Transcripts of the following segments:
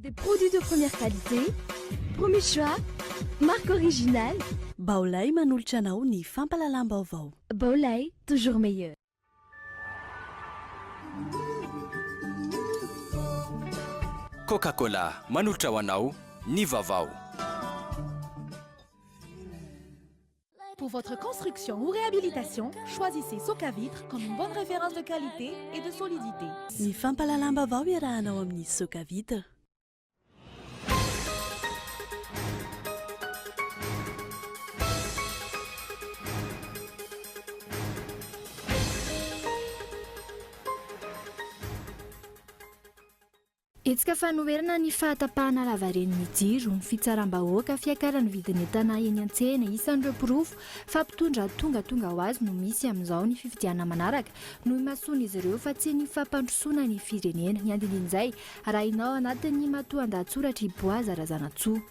Des produits de première qualité, premier choix, marque originale. Baolai manolotra anao ny fampahalalam-baovao. Baolai, toujours meilleur. Coca Cola manolotra ho anao ny vaovao. Pour votre construction ou réhabilitation, choisissez Socavitre comme une bonne référence de qualité et de solidité. Ny fampahalalam-baovao iarahanao amin'ny Socavitre. Hetsika fanoherana ny fahatapahana lavarenin'ny jiro, ny fitsaram-bahoaka, fiakaran'ny vidin'entana eny an-tsena, isan'ireo porofo fa mpitondra tongatonga ho azy no misy amin'izao ny fifidianana manaraka no imasoan'izy ireo fa tsy ny fampandrosoana ny firenena. Ny andinindin'izay arahina ao anatin'ny matoandahatsoratr'i Boaza Razanatsoa.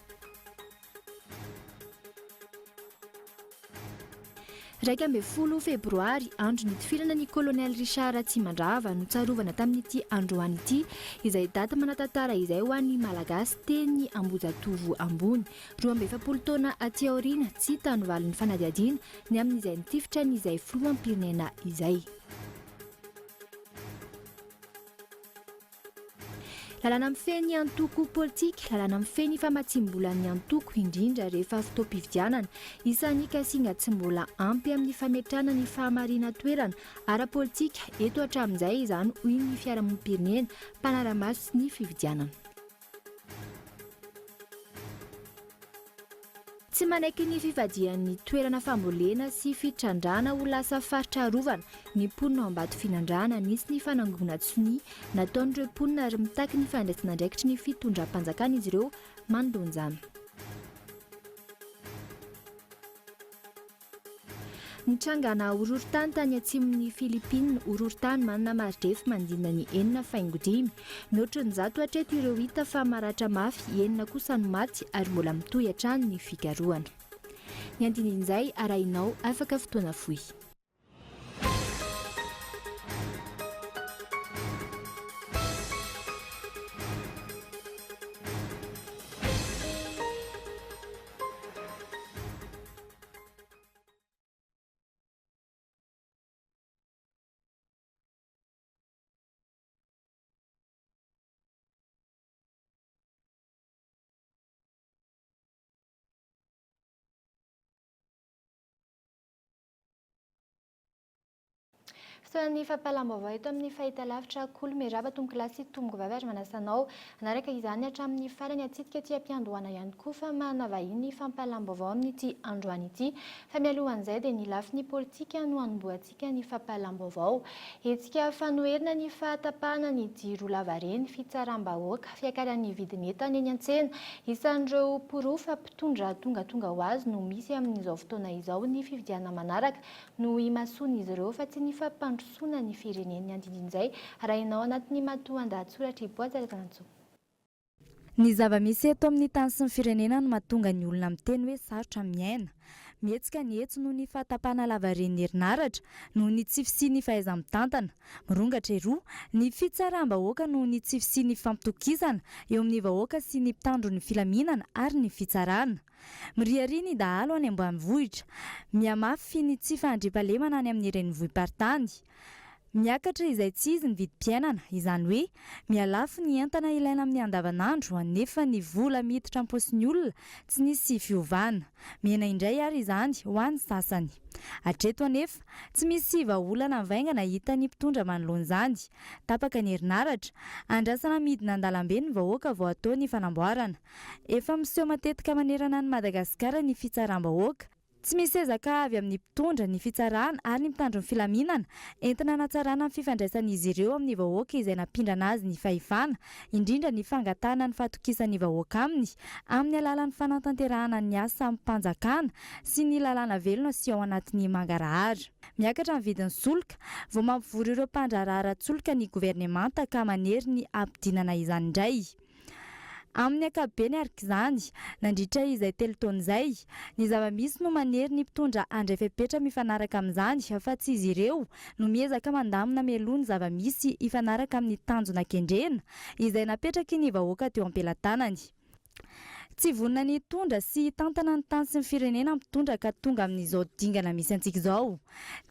11 febroary, andro nitifirana ny Colonel Richard Ratsimandrava, notsarovana tamin'ity androany ity, izay daty manan-tantara izay ho an'ny Malagasy teny Ambohijatovo ambony. 42 taona aty aoriana, tsy hita ny valin'ny fanadihadiana ny amin'izay nitifitra an'izay filoham-pirenena izay. Lalàna mifehy ny antoko politika, lalàna mifehy ny famatsiam-bolan'ny antoko, indrindra rehefa fotoam-pifidianana. Isan'ny kasinga tsy mbola ampy amin'ny fametrahana ny fahamarinan-toerana ara-politika eto hatramin'izay izany, hoy ny fiarahamonim-pirenena mpanara-maso ny fifidianana. Tsy manaiky ny fivadihan'ny toerana fambolena sy fitrandrahana ho lasa faritra arovana ny mponina ao Ambatofinandrahana. Nisy ny fanangonan-tsonia nataon'ireo mponina ary mitaky ny fandraisana andraikitry ny fitondram-panjakana izy ireo manoloana izany. Nitrangana horohorontany tany atsimon'i Philippines, horohorontany manana maridrefy manodidina ny 6.5. Mihoatry ny 100 hatreto ireo hita fa maratra mafy, enina kosa no maty ary mbola mitohy hatrany ny fikarohana. Ny andinindin'izay arahinao afaka fotoana fohy. Fotoanan'ny fampahalam-baovao eto amin'ny fahitalavitra Kolo. Miarahaba tompokolahy sy tompokovavy ary manasa anao hanaraka izany hatramin'ny farany. Hatsidika aty am-piandohana ihany koa fa manana vahiny ny fampahalam-baovao amin'ity androany ity. Fa mialohan'izay dia ny lafiny politika no hanombohantsika ny fampahalam-baovao. Hetsika fanoherana ny fahatapahana ny jiro lavareny, fitsaram-bahoaka, fiakaran'ny vidin'entana eny an-tsena. Isan'ireo porofo fa mpitondra tongatonga ho azy no misy amin'izao fotoana izao ny fifidianana manaraka no imasoan'izy ireo fa tsy ny fampandrosoana ny fireneny. Ny andindin'izay arahina ao anatin'ny matoandahatsoratr'i Boaza Razanantsoa. Ny zava-misy eto amin'ny tany sy ny firenena no mahatonga ny olona miteny hoe sarotra miaina. Mihetsika ny etsy noho ny fahatapahana lavarenin'ny herinaratra, noho ny tsy fisian'ny fahaiza-mitantana. Mirongatra eroa ny fitsaram-bahoaka noho ny tsy fisian'ny fifampitokisana eo amin'ny vahoaka sy ny mpitandro ny filaminana ary ny fitsarana. Miriaria ny dahalo any ambanivohitra. Mihamafy ny tsy fahandriampahalemana any amin'ny renivohi-paritany. Miakatra izay tsy izy ny vidim-piainana, izany hoe mihalafo ny entana ilaina amin'ny andavanandro nefa ny vola miditra am-paosin'ny olona tsy nisy fiovana. Mihena indray ary izany ho an'ny sasany. Hatreto anefa, tsy misy vahaolana vaingana hitan'ny mpitondra manoloana izany. Tapaka ny herinaratra. Andrasana midina an-dalambe ny vahoaka vao atao ny fanamboarana. Efa miseho matetika manerana an'i Madagasikara ny fitsaram-bahoaka. Tsy misy ezaka avy amin'ny mpitondra, ny fitsarana ary ny mpitandro ny filaminana entina hanatsarana ny fifandraisan'izy ireo amin'ny vahoaka izay nampindrana azy ny fahefana, indrindra ny fangatahana ny fahatokisan'ny vahoaka aminy amin'ny alalan'ny fanatanterahana ny asam-panjakana sy ny lalàna velona sy ao anatin'ny mangarahara. Miakatra ny vidin'ny solika. Vao mampivory ireo mpandraharaha ara-tsolika ny governemanta ka manery ny hampidinana izany indray. Amin'ny ankapobeny araka izany, nandritra izay 3 taona izay, ny zava-misy no manery ny mpitondra handray fepetra mifanaraka amin'izany fa tsy izy ireo no miezaka mandamina mialoha ny zava-misy hifanaraka amin'ny tanjona kendrena izay napetraky ny vahoaka teo am-pelatanany. Tsy vonona ny hitondra sy hitantana ny tany sy ny firenena mpitondra ka tonga amin'izao dingana misy antsika izao.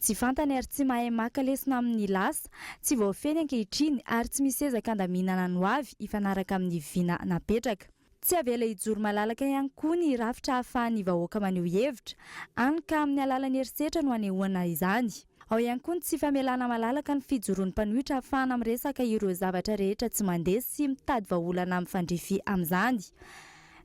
Tsy fantany ary tsy mahay maka lesona amin'ny lasa, tsy voafehy ny ankehitriny ary tsy misy ezaka handaminana ny hoavy hifanaraka amin'ny vina napetraka. Tsy avela hijoro malalaka ihany koa ny rafitra ahafahan'ny vahoaka maneho hevitra, hany ka amin'ny alalan'ny herisetra no anehoana izany. Ao ihany koa ny tsy famelana malalaka ny fijoroan'ny mpanohitra ahafahana miresaka ireo zavatra rehetra tsy mandeha sy mitady vahaolana mifandrify amin'izany.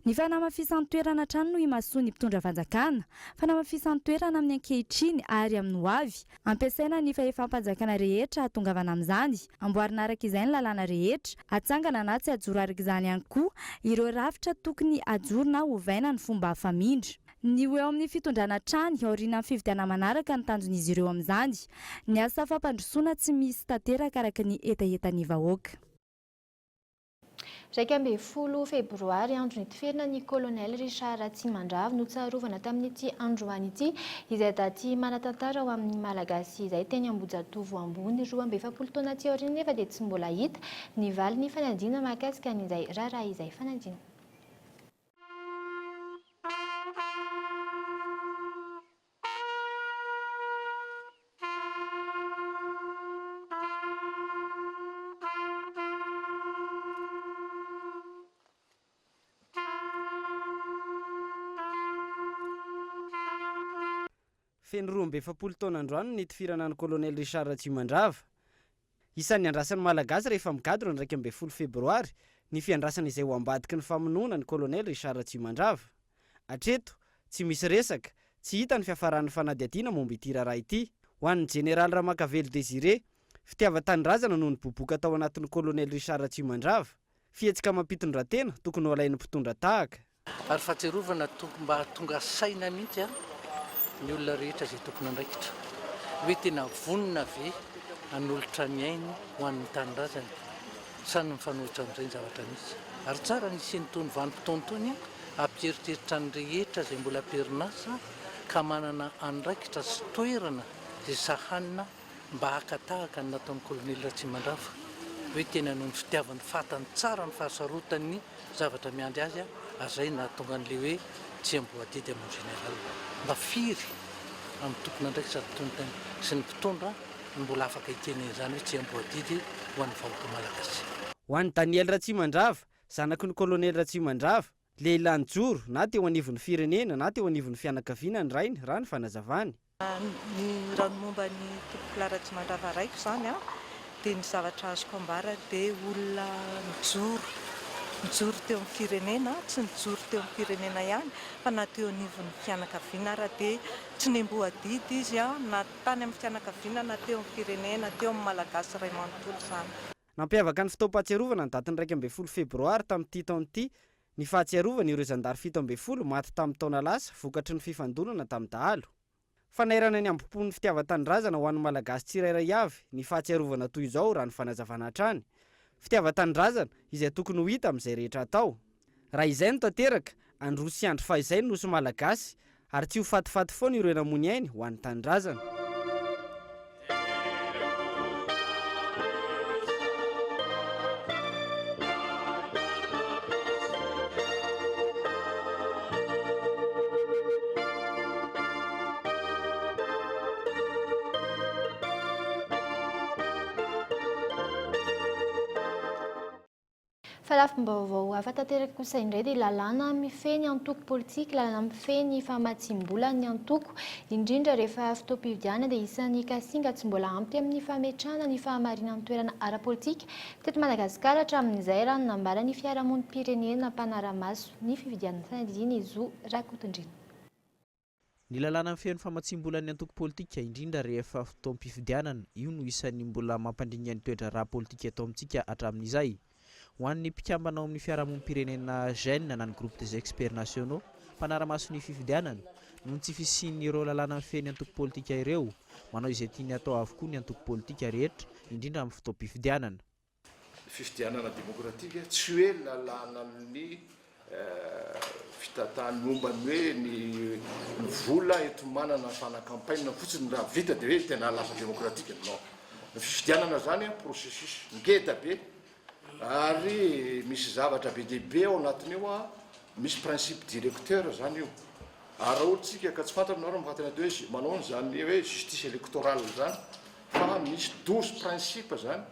Ny fanamafisan-toerana hatrany no imasoan'ny mpitondra fanjakana. Fanamafisan-toerana amin'ny ankehitriny ary amin'ny ho avy. Ampiasaina ny fahefam-panjakana rehetra hahatongavana amin'izany. Amboarina araka izay ny lalàna rehetra. Atsangana na tsy ajoro araka izany ihany koa ireo rafitra tokony hajoro na hovaina ny fomba famindra. Ny ho eo amin'ny fitondrana hatrany aorianan'ny fifidianana manaraka ny tanjon'izy ireo amin'izany. Ny asa fampandrosoana tsy misy tanteraka araka ny hetahetan'ny vahoaka. 11 febroary, andro nitifirana ny Colonel Richard Ratsimandrava notsarovana tamin'ity androany ity, izay daty manan-tantara ho amin'ny Malagasy izay teny Ambohijatovo ambony. 42 taona aty aoriana nefa dia tsy mbola hita ny valin'ny fanadihana mahakasika an'izay raharaha izay. Fanadihana. Feno 42 taona androany ny nitifirana ny Kolonely Richard Ratsimandrava. Isan'ny andrasan'ny Malagasy rehefa migadona ny 11 febroary ny fiandrasana izay ho ambadiky ny famonoana ny Kolonely Richard Ratsimandrava. Hatreto, tsy misy resaka, tsy hita ny fiafaran'ny fanadihadiana momba ity raharaha ity. Ho an'ny Jeneraly Ramakavelo Désiré, fitiavan-tanindrazana no niboboka tao anatin'ny Kolonely Richard Ratsimandrava. Fihetsika amam-pitondran-tena tokony ho alain'ny mpitondra tahaka. Ary fahatsiarovana tokony mba hahatonga saina mihitsy ny olona rehetra izay tompon'andraikitra hoe tena vonona ve hanolotra ny ainy ho an'ny tanindrazany sa ny mifanohitra amin'izay ny zavatra misy. Ary tsara ny hisian'itony vanim-potoana itony hampieritreritra ny rehetra izay mbola am-perinasa ka manana andraikitra sy toerana izay sahanina mba haka tahaka ny nataon'ny Kolonely Ratsimandrava hoe tena noho ny fitiavany fantany tsara ny fahasarotan'ny zavatra miandry azy ary izay nahatonga an'ilay hoe tsy amboadidy à mon général. Mba firy amin'ny tompon'andraikitra sy ny mpitondra no mbola afaka hiteny an'izany hoe tsy amboadidy ho an'ny vahoaka malagasy. Ho an'i Daniel Ratsimandrava, zanaky ny Kolonely Ratsimandrava, lehilahy nijoro na teo anivon'ny firenena na teo anivon'ny fianakaviana ny rainy, raha ny fanazavany. Ny raha ny momba ny Tompokolahy Ratsimandrava raiko izany dia ny zavatra azoko ambara dia olona nijoro, nijoro teo amin'ny firenena, tsy nijoro teo amin'ny firenena ihany fa na teo anivon'ny fianakaviana ara dia tsy nemboa adidy izy na tany amin'ny fianakaviana na teo amin'ny firenena, teo amin'ny Malagasy iray manontolo izany. Nampiavaka ny fotoam-pahatsiarovana ny datin'ny 11 febroary tamin'ity taona ity ny fahatsiarovana ireo zandary 17 maty tamin'ny taona lasa vokatry ny fifandonana tamin'ny dahalo. Fanairana ny hambom-pon'ny fitiavan-tanindrazana ho an'ny Malagasy tsirairay avy ny fahatsiarovana toy izao raha ny fanazavana hatrany. Fitiavan-tanindrazana izay tokony ho hita amin'izay rehetra atao. Raha izay no tanteraka, handroso sy handry fahizay ny Nosy Malagasy ary tsy ho fatifaty foana ireo namoy ny ainy ho an'ny tanindrazana. Fa lafim-baovao hafa tanteraka kosa indray dia lalàna mifehy ny antoko politika, lalàna mifehy ny famatsiam-bola ny antoko, indrindra rehefa fotoam-pifidianana dia isan'ny kasinga tsy mbola ampy amin'ny fametrahana ny fahamarinan'ny toerana ara-politika teto Madagasikara hatramin'izay raha ny nambaran'ny fiarahamonim-pirenena mpanara-maso ny fifidianana fanadihadiana i Zo Rakotondriana. Ny lalàna mifehy ny famatsiam-bolan'ny antoko politika, indrindra rehefa fotoam-pifidianana, io no isan'ny mbola mampandringa ny toe-draharaha politika eto amintsika hatramin'izay. Ho an'ny mpikambana ao amin'ny fiarahamonim-pirenena GEN na ny Groupe des Experts Nationaux, mpanara-maso ny fifidianana, noho ny tsy fisian'ireo lalàna mifehy ny antoko politika ireo, manao izay tiany atao avokoa ny antoko politika rehetra, indrindra amin'ny fotoam-pifidianana. Fifidianana demokratika tsy hoe lalànan'ny fitantan'ny momba ny hoe ny vola enti-manana fanacampagne fotsiny raha vita dia hoe tena lasa demokratika. Non. Ny fifidianana zany processus ngeda be ary misy zavatra be dia be ao anatiny io a, misy principe directeur zany io. Ary raha ohatra tsika ka tsy fantatra nareo mifantana hoe manao an'izany hoe justice électorale zany fa misy 12 principe zany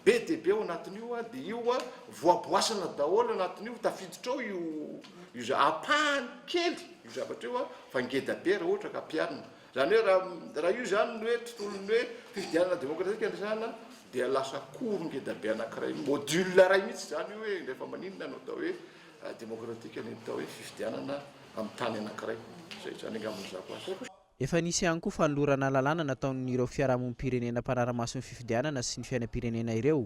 be dia be ao anatin'io a, dia io a voaboasana daholo anatin'io, tafiditra ao io za ampahany kely io zavatra io a, fa ngeda be raha ohatra ka ampiharina. Zany hoe raha io zany ny hoe tontolon'ny hoe fifidianana demokratika andresana dia lasa cours ngeda be anankiray, module ray mihitsy zany io hoe rehefa maninona no atao hoe demokratika ny atao hoe fifidianana amin'ny tany anankiray. Zay zany angamba no zako azy. Efa nisy ihany koa fanolorana lalàna nataon'ireo fiarahamonim-pirenena mpanara-maso ny fifidianana sy ny fiainam-pirenena ireo,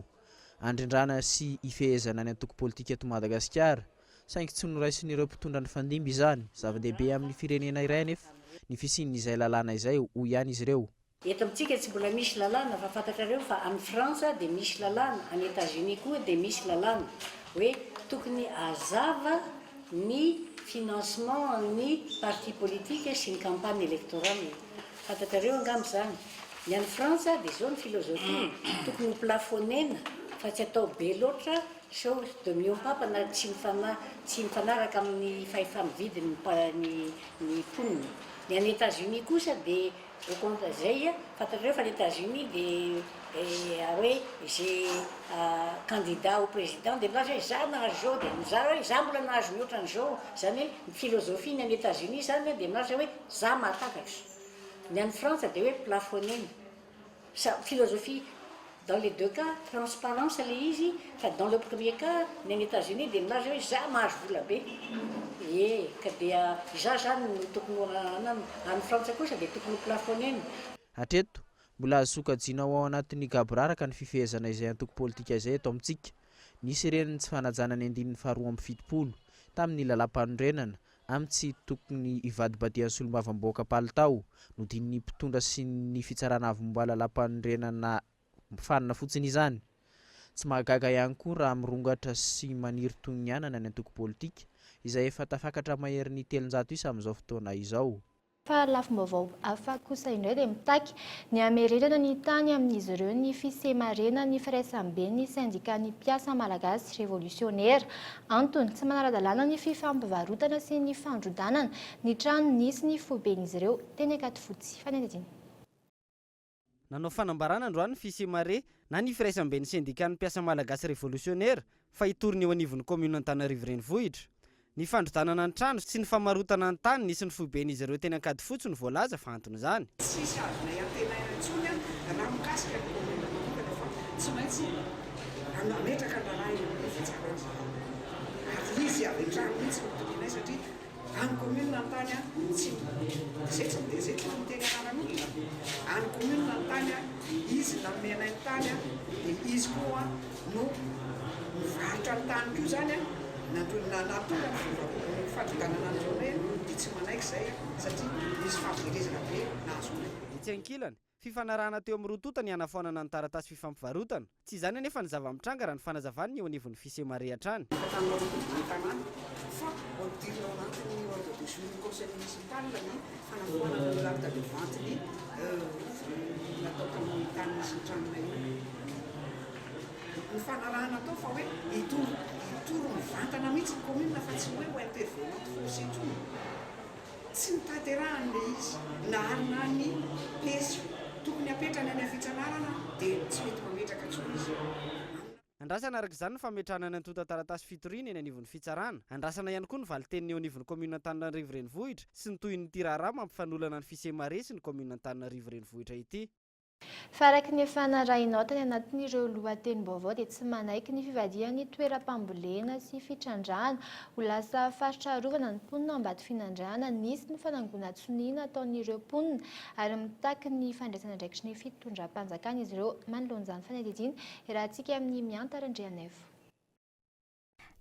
andrindrana sy ifehezana ny antoko politika eto Madagasikara, saingy tsy noraisin'ireo mpitondra ny fandimby izany. Zava-dehibe amin'ny firenena iray anefa ny fisian'izay lalàna izay, hoy ihany izy ireo. Eto amintsika tsy mbola misy lalàna fa fantatrareo fa any Frantsa dia misy lalàna, any Etats-Unis koa dia misy lalàna hoe tokony hazava ny financement ny parti politique sy ny campagne électorale. Fantatrareo angamba izany. Ny any Frantsa dia izao ny philosophie-ny, tokony ho plafonner-na fa tsy atao be loatra sao de miompampana tsy tsy mifanaraka amin'ny fahefa-mividy ny ny mponina. Ny any Etats-Unis kosa dia Au compte zay a, fantatrareo fa any Etats Unis de hoe ze candidat ho président de milaza hoe za nahazo zao de mizara hoe za mbola nahazo mihoatra an'izao, zany hoe ny philosophie ny any Etats Unis zany de milaza hoe za mahatakatra, ny any Frantsa de hoe plafonner-na, sa philosophie dans les deux cas transparence le izy fa dans le premier cas ny any Etats Unis dia milaza hoe za mahazo vola be ee ka dia izaho zany no tokony ho anana, any Frantsa kosa dia tokony ho plafonner-na. Hatreto, mbola azo sokajiana ho ao anatin'ny gaboraraka ny fifehezana izay antoko politika izay eto amintsika. Nisy ireny ny tsy fanajana ny andininy faharoa 72 tamin'ny lalàmpanorenana amin'ny tsy tokony hivadibadihan'ny solombavambahoaka palitao, nodinin'ny mpitondra sy ny fitsarana avo momba lalàmpanorenana fanina fotsiny izany. Tsy mahagaga ihany koa raha mirongatra sy maniry toy ny anana ny antoko politika, izay efa tafakatra maherin'ny 300 isa amin'izao fotoana izao. Fa lafim-baovao hafa kosa indray dia mitaky ny hamerenana ny tany amin'izy ireo ny Fisemarena ny firaisamben'ny sendikan'ny mpiasa malagasy revolusionera. Antony, tsy manara-dalàna ny fifampivarotana sy ny fandrodanana ny trano nisy ny foiben'izy ireo teny Ankadifotsy. Fanadihadiana. Nanao fanambarana androany ny Fisemare na ny firaisamben'ny sendikan'ny mpiasa malagasy revolusionera fa hitory ny eo anivon'ny kaominina Antananarivo Renivohitra. Ny fandrodanana ny trano sy ny famarotana ny tany nisy ny foiben'izy ireo teny Ankadifotsy no voalaza fa anton'izany. Tsisy azonay antenaina intsony raha mikasika ny commune manokana fa tsy maintsy hametraka ny raharaha eny amin'ny fitsarana izahay ary izy avy hatrany mihitsy no torianay satria any commune ny tany tsy zay tsy miteny zay tsy miteny anaran'olona any commune ny tany izy nanome anay ny tany dia izy koa no mivarotra ny tany koa zany na nahatonga ny fivaroana ny fandrodanana ny tranonay dia tsy manaiky izay satria nisy fahaverezana be nahazo anay. Etsy ankilany, fifanarahana teo amin'ny roa tonta ny hanafoanana ny taratasy fifampivarotana. Tsy izany anefa ny zava-mitranga raha ny fanazavan'ny eo anivon'ny Fisemare hatrany. Efa tamin'ny roa tanàna fa ampidirina ao anatin'ny ordre du jour ny conseil municipal ny fanafoanana ny acte de vente ny natao tamin'ny tany nisy ny tranonay io. Nifanarahana tao fa hoe hitory hitory mivantana mihitsy ny commune fa tsy hoe ho intervenante forcée intsony. Tsy notanterahany ilay izy. Na ary na ny pièce tokony hapetrany any amin'ny fitsanarana dia tsy mety mametraka intsony izy. Andrasana araka izany ny fametrahana ny antontan-taratasy fitoriana eny anivon'ny fitsarana. Andrasana ihany koa ny valin-teniny eo anivon'ny kaominina Antananarivo Renivohitra sy ny tohin'ity raharaha mampifanolana ny Fisemare sy ny kaominina Antananarivo Renivohitra ity. Fa araka ny efa narahinao tany anatin'ireo lohatenim-baovao dia tsy manaiky ny fivadihan'ny toeram-pambolena sy fitrandrahana ho lasa faritra arovana ny mponina ao Ambatofinandrahana. Nisy ny fanangonan-tsonia nataon'ireo mponina ary mitaky ny fandraisan'andraikitry ny fitondram-panjakana izy ireo manoloana izany fanadihadiana iarahantsika amin'ny Mianta Randrianaivo.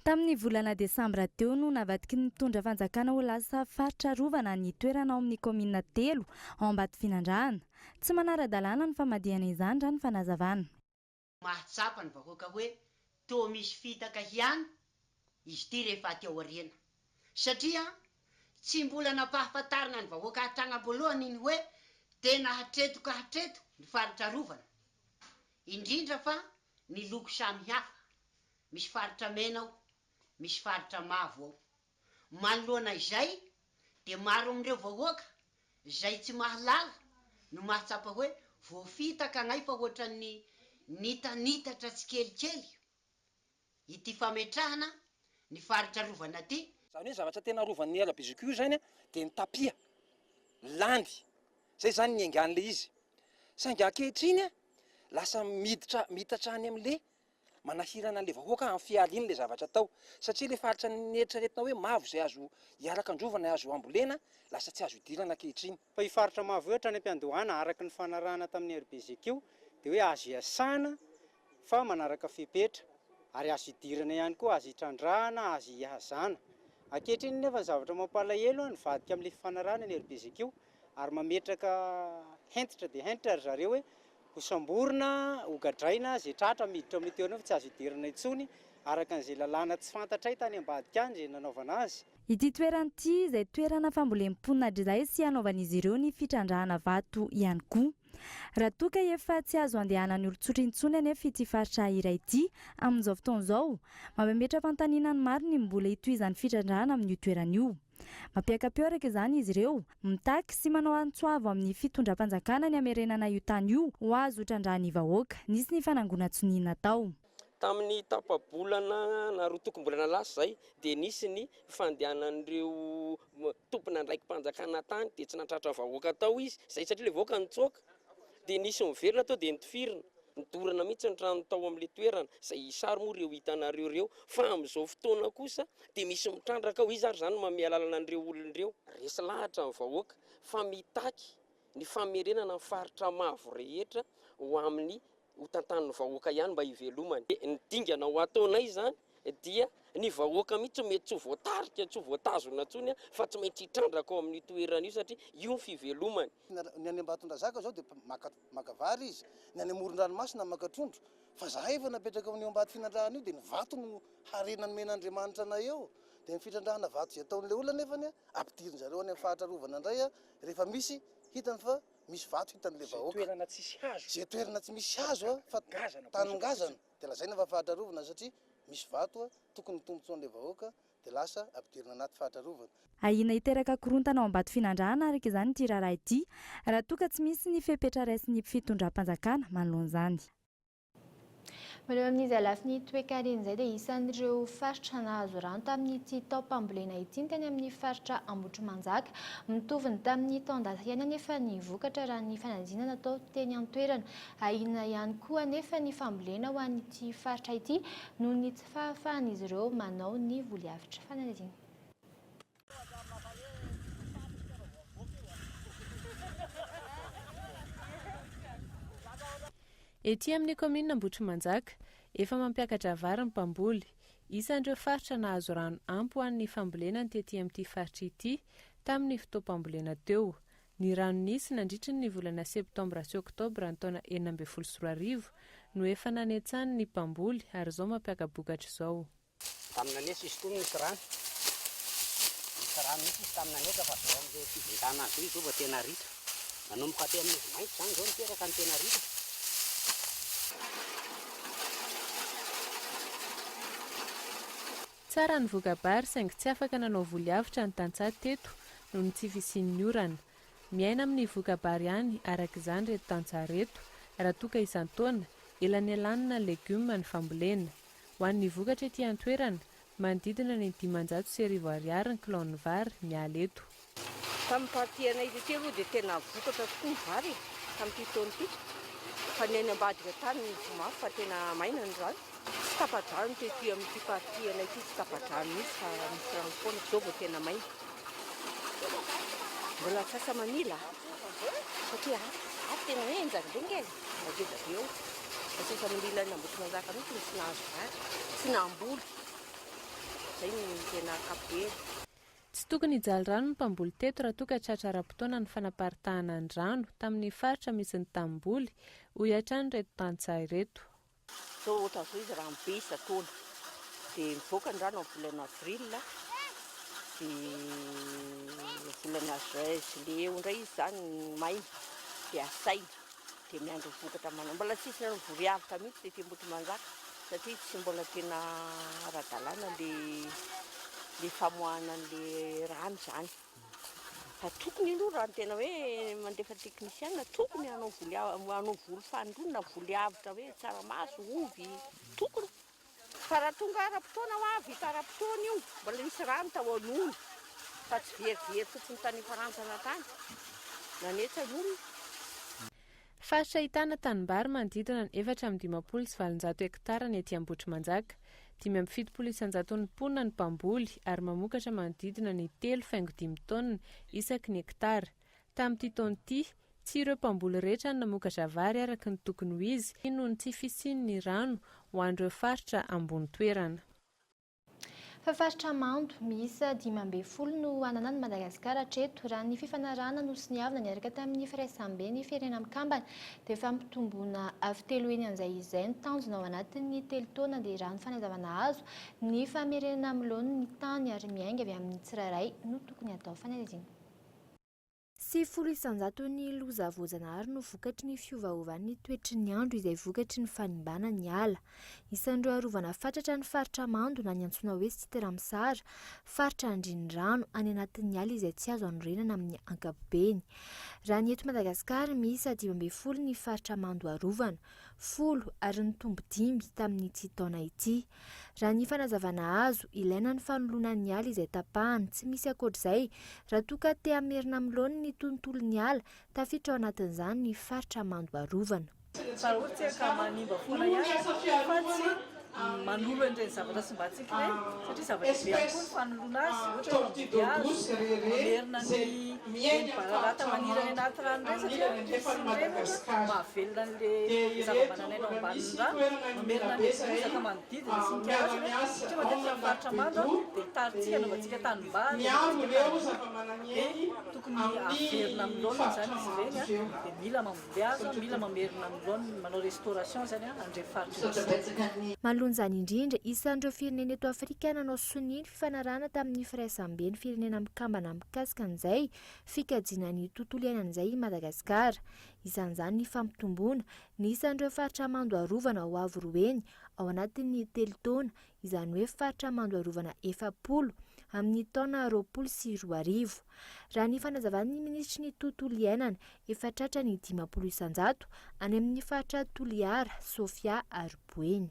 Tamin'ny volana desambra teo no navadiky ny mpitondra fanjakana ho lasa faritra arovana ny toerana ao amin'ny kaominina telo ao Ambatofinandrahana. Tsy manara-dalàna ny famadihana izany raha ny fanazavana. Mahatsapa ny vahoaka hoe toa misy fitaka ihany izy ity rehefa aty aoriana. Satria tsy mbola nampahafantarina ny vahoaka hatrany am-boalohany ny hoe tena hatreto ka hatreto ny faritra arovana. Indrindra fa ny loko samihafa. Misy faritra mena ao, misy faritra mavo ao. Manoloana izay dia maro amin'ireo vahoaka izay tsy mahalala no mahatsapa hoe voafitaka agnay fa ohatran'ny nitanitatra tsikelikely ity fametrahana ny faritra arovana ity. Izany hoe zavatra tena arovan'ny RBGQ izany dia ny tapia, landy, izay izany ny niaingan'ilay izy. Saingy ankehitriny lasa miditra miitatra any amin'ilay manahirana an'ilay vahoaka amin'ny fihariana ilay zavatra atao. Satria ilay faritra neritreretina hoe mavo izay azo hiaraka-androvana, azo hambolena, lasa tsy azo idirana ankehitriny. Fa io faritra mavo io hatrany am-piandohana, araka ny fanarahana tamin'ny RBGQ, dia hoe azo iasana fa manaraka fepetra, ary azo idirana ihany koa, azo itrandrahana, azo ihazana. Ankehitriny nefa ny zavatra mampalahelo, nivadika amin'ilay fifanarahana ny RBGQ, ary mametraka hentitra dia hentitra ry zareo hoe ho samborina, ho gadraina izay tratra miditra amin'io toerana io fa tsy azo idirana intsony, araka an'izay lalàna tsy fantatray tany ambadika any izay nanaovana azy. Ity toerana ity izay toerana fambolen'ny mponina hatrizay sy hanaovan'izy ireo ny fitrandrahana vato ihany koa. Raha toa ka efa tsy azo andehanan'ny olon-tsotra intsony anefa ity faritra iray ity amin'izao fotoana izao, mamemetra fanontaniana ny maro ny mbola hitohizan'ny fitrandrahana amin'io toerana io. Mampiaka-peo araka izany izy ireo, mitaky sy manao antso avo amin'ny fitondram-panjakana ny hamerenana io tany io ho azo trandrahan'ny vahoaka. Nisy ny fanangonan-tsonia natao. Tamin'ny tapa-bolana na roatokom-bolana lasa izay dia nisy ny fandehanan'ireo tompon'andraiki-panjakana tany dia tsy nahatratra vahoaka tao izy izay satria ilay vahoaka nitsoaka dia nisy niverina tao dia nitifirina. Nodorana mihitsy ny trano tao amin'ilay toerana, izay sary moa ireo hitanareo ireo. Fa amin'izao fotoana kosa dia misy mitrandraka ao, iza ary izany no manome alalana an'ireo olona ireo? Resy lahatra ny vahoaka fa mitaky ny famerenana ny faritra mavo rehetra ho amin'ny ho tantanin'ny vahoaka ihany mba hivelomany. Ny dingana ho ataonay izany dia ny vahoaka mihitsy mety tsy ho voatarika, tsy ho voatazona intsony fa tsy maintsy hitrandraka ao amin'io toerana io satria io ny fivelomany. Ny any Ambatondrazaka izao dia maka maka vary izy, ny any amoron-dranomasina maka trondro, fa zahay efa napetraka amin'io Ambatofinandrahana io dia ny vato no harena nomen'Andriamanitra anay eo, dia ny fitrandrahana vato izay ataon'ilay olona nefany ampidirin-dry zareo any amin'ny faritra arovana indray rehefa misy hitany fa misy vato hitan'ilay vahoaka. Izay toerana tsisy hazo. Izay toerana tsy misy hazo fa tany ngazana dia lazaina fa faritra arovana satria misy vato tokony ho tombotsoan'ilay vahoaka dia lasa ampidirina anaty faritra arovana. Ahiana hiteraka korontana ao Ambatofinandrahana araka izany ity raharaha ity raha toa ka tsy misy ny fepetra raisin'ny fitondram-panjakana manoloana izany. Maneho amin'izay lafiny toekarena izay dia isan'ireo faritra nahazo rano tamin'ity taom-pambolena ity ny teny amin'ny faritra Ambohitrimanjaka. Mitovy ny tamin'ny taon-dasa ihany anefa ny vokatra raha ny fanadinana natao teny an-toerana. Ahiana ihany koa anefa ny fambolena ho an'ity faritra ity noho ny tsy fahafahan'izy ireo manao ny voly avotra. Fanadihadiana. Ety amin'ny kaominina Ambohitrimanjaka, efa mampiakatra vary ny mpamboly. Isan'ireo faritra nahazo rano ampy ho an'ny fambolena ny tety amin'ity faritra ity tamin'ny fotoam-pambolena teo. Ny rano nisy nandritry ny volana septambra sy oktobra ny taona 2016 no efa nanetsany ny mpamboly ary izao mampiaka-bokatra izao. Tamin'ny anesa izy koa no nisy rano. Nisy rano mihitsy izy tamin'ny anesa fa izao amin'izao fijinjana azy izao izy izao vao tena ritra. Nanomboka teo amin'izy maitso izany izao niteraka ny tena ritra. Tsara ny voka-bary saingy tsy afaka nanao voly avotra ny tantsaha teto noho ny tsy fisian'ny orana. Miaina amin'ny voka-bary ihany araka izany ireto tantsaha ireto raha toa ka isan-taona, elanelanina legioma ny fambolena. Ho an'ny vokatra ety an-toerana, manodidina ny 1500 ariary ny kilaon'ny vary miala eto. Tamin'ny partie anay tety aloha dia tena vokatra tokoa ny vary e, tamin'ity taona ity. Fa ny any ambadika tany no voa mafy fa tena maina ny rano. Tsy tapa-drano tety amin'ity partie anay ity, tsy tapa-drano mihitsy fa misy rano foana, fa izao vao tena maina. Mbola antsasa-manila satria afo tena henjana be nge e, ngeza be eo. Antsasa-manila any Ambohitrimanjaka mihitsy no tsy nahazo vary, tsy namboly. Izay no tena ankapobeny. Tsy tokony hijaly rano ny mpamboly teto raha toa ka tratra ara-potoana ny fanaparitahana ny rano tamin'ny faritra misy ny tanimboly, hoy hatrany ireto tantsaha ireto. Zao ohatran'izao izy rano be isan-taona. Dia mivoaka ny rano amin'ny volana avril, dia volana juin, juillet eo indray izy izany maina, dia asaina, dia miandry ny vokatra manao. Mbola tsisy nanao vory avotra mihitsy tety Ambohitrimanjaka satria tsy mbola tena ara-dalàna le famoahana an'le rano izany. Fa tokony aloha raha ny tena hoe mandefa teknisiana tokony hanao voly hanao voly fanindroany na voly avotra hoe tsaramaso, ovy, tokony. Fa raha tonga ara-potoana hoa vita ara-potoana io, mbola nisy rano tao an'ony fa tsy verivery fotsiny tany Farantsana tany nanetsa ny olona. Faritra ahitana tanimbary manodidina ny 854 hektara ny ety Ambohitrimanjaka. 75 isan-jaton'ny mponina no mpamboly ary mamokatra manodidina ny telo faingo dimy taonina isaky ny hektara. Tamin'ity taona ity, tsy ireo mpamboly rehetra no namokatra vary araka ny tokony ho izy noho ny tsy fisian'ny rano ho an'ireo faritra ambony toerana. Fa faritra mando miisa 15 no ananan'i Madagasikara hatreto. Raha ny fifanarahana nosoniavina niaraka tamin'ny Firaisambe ny Firenena Mikambana dia fampitomboana avo telo heny an'izay izay no tanjona ao anatin'ny telo taona dia raha ny fanazavana azo, ny famerenana amin'ny laoniny ny tany ary miainga avy amin'ny tsirairay no tokony hatao fanadihadiana. 90 isan-jaton'ny loza voajanahary no vokatry ny fiovaovan'ny toetry ny andro izay vokatry ny fanimbana ny ala. Isan'ireo arovana fatratra ny faritra mando na ny antsoina hoe site Ramsar, faritra andrin'ny rano any anatin'ny ala izay tsy azo anorenana amin'ny ankapobeny. Raha ny eto Madagasikara, miisa 15 ny faritra mando arovana, folo ary nitombo dimy tamin'ity taona ity. Raha ny fanazavana azo, ilaina ny fanoloana ny ala izay tapahana, tsy misy ankoatr'izay, raha toa ka te hamerina amin'ny laoniny ny tontolon'ny ala, tafiditra ao anatin'izany ny faritra mando arovana. Fa raha ohatra ka manimba foana ihany fa tsy manolo an'ireny zavatra simbantsika ireny satria zava-dehibe ihany koa ny fanoloana azy, ohatra hoe mamboly hazo, mamerina ny ireny bararata maniry any anaty rano ireny satria ny fisian'ireny ohatra mahavelona an'ilay zava-manan'aina ao ambanin'ny rano, mamerina an'ilay bozaka manodidina sy ny karazany satria matetika ny faritra mando dia tarintsika anaovantsika tanimbary, anaovantsika tanimboly dia tokony averina amin'ny laoniny izany izy ireny dia mila mamboly hazo, mila mamerina amin'ny laoniny, manao restauration izany an'ireny faritra ireny. Manoloana izany indrindra, isan'ireo firenena eto Afrika nanao sonia ny fifanarahana tamin'ny Firaisamben'ny Firenena Mikambana mikasika an'izay fikajiana ny tontolo iainana izay i Madagasikara. Isan'izany ny fampitomboana ny isan'ireo faritra mando arovana ho avo roa heny ao anatin'ny telo taona, izany hoe faritra mando arovana 40 amin'ny taona 2020. Raha ny fanazavan'ny minisitry ny tontolo iainana, efa tratra ny 50% any amin'ny faritra Toliara, Sofia ary Boeny.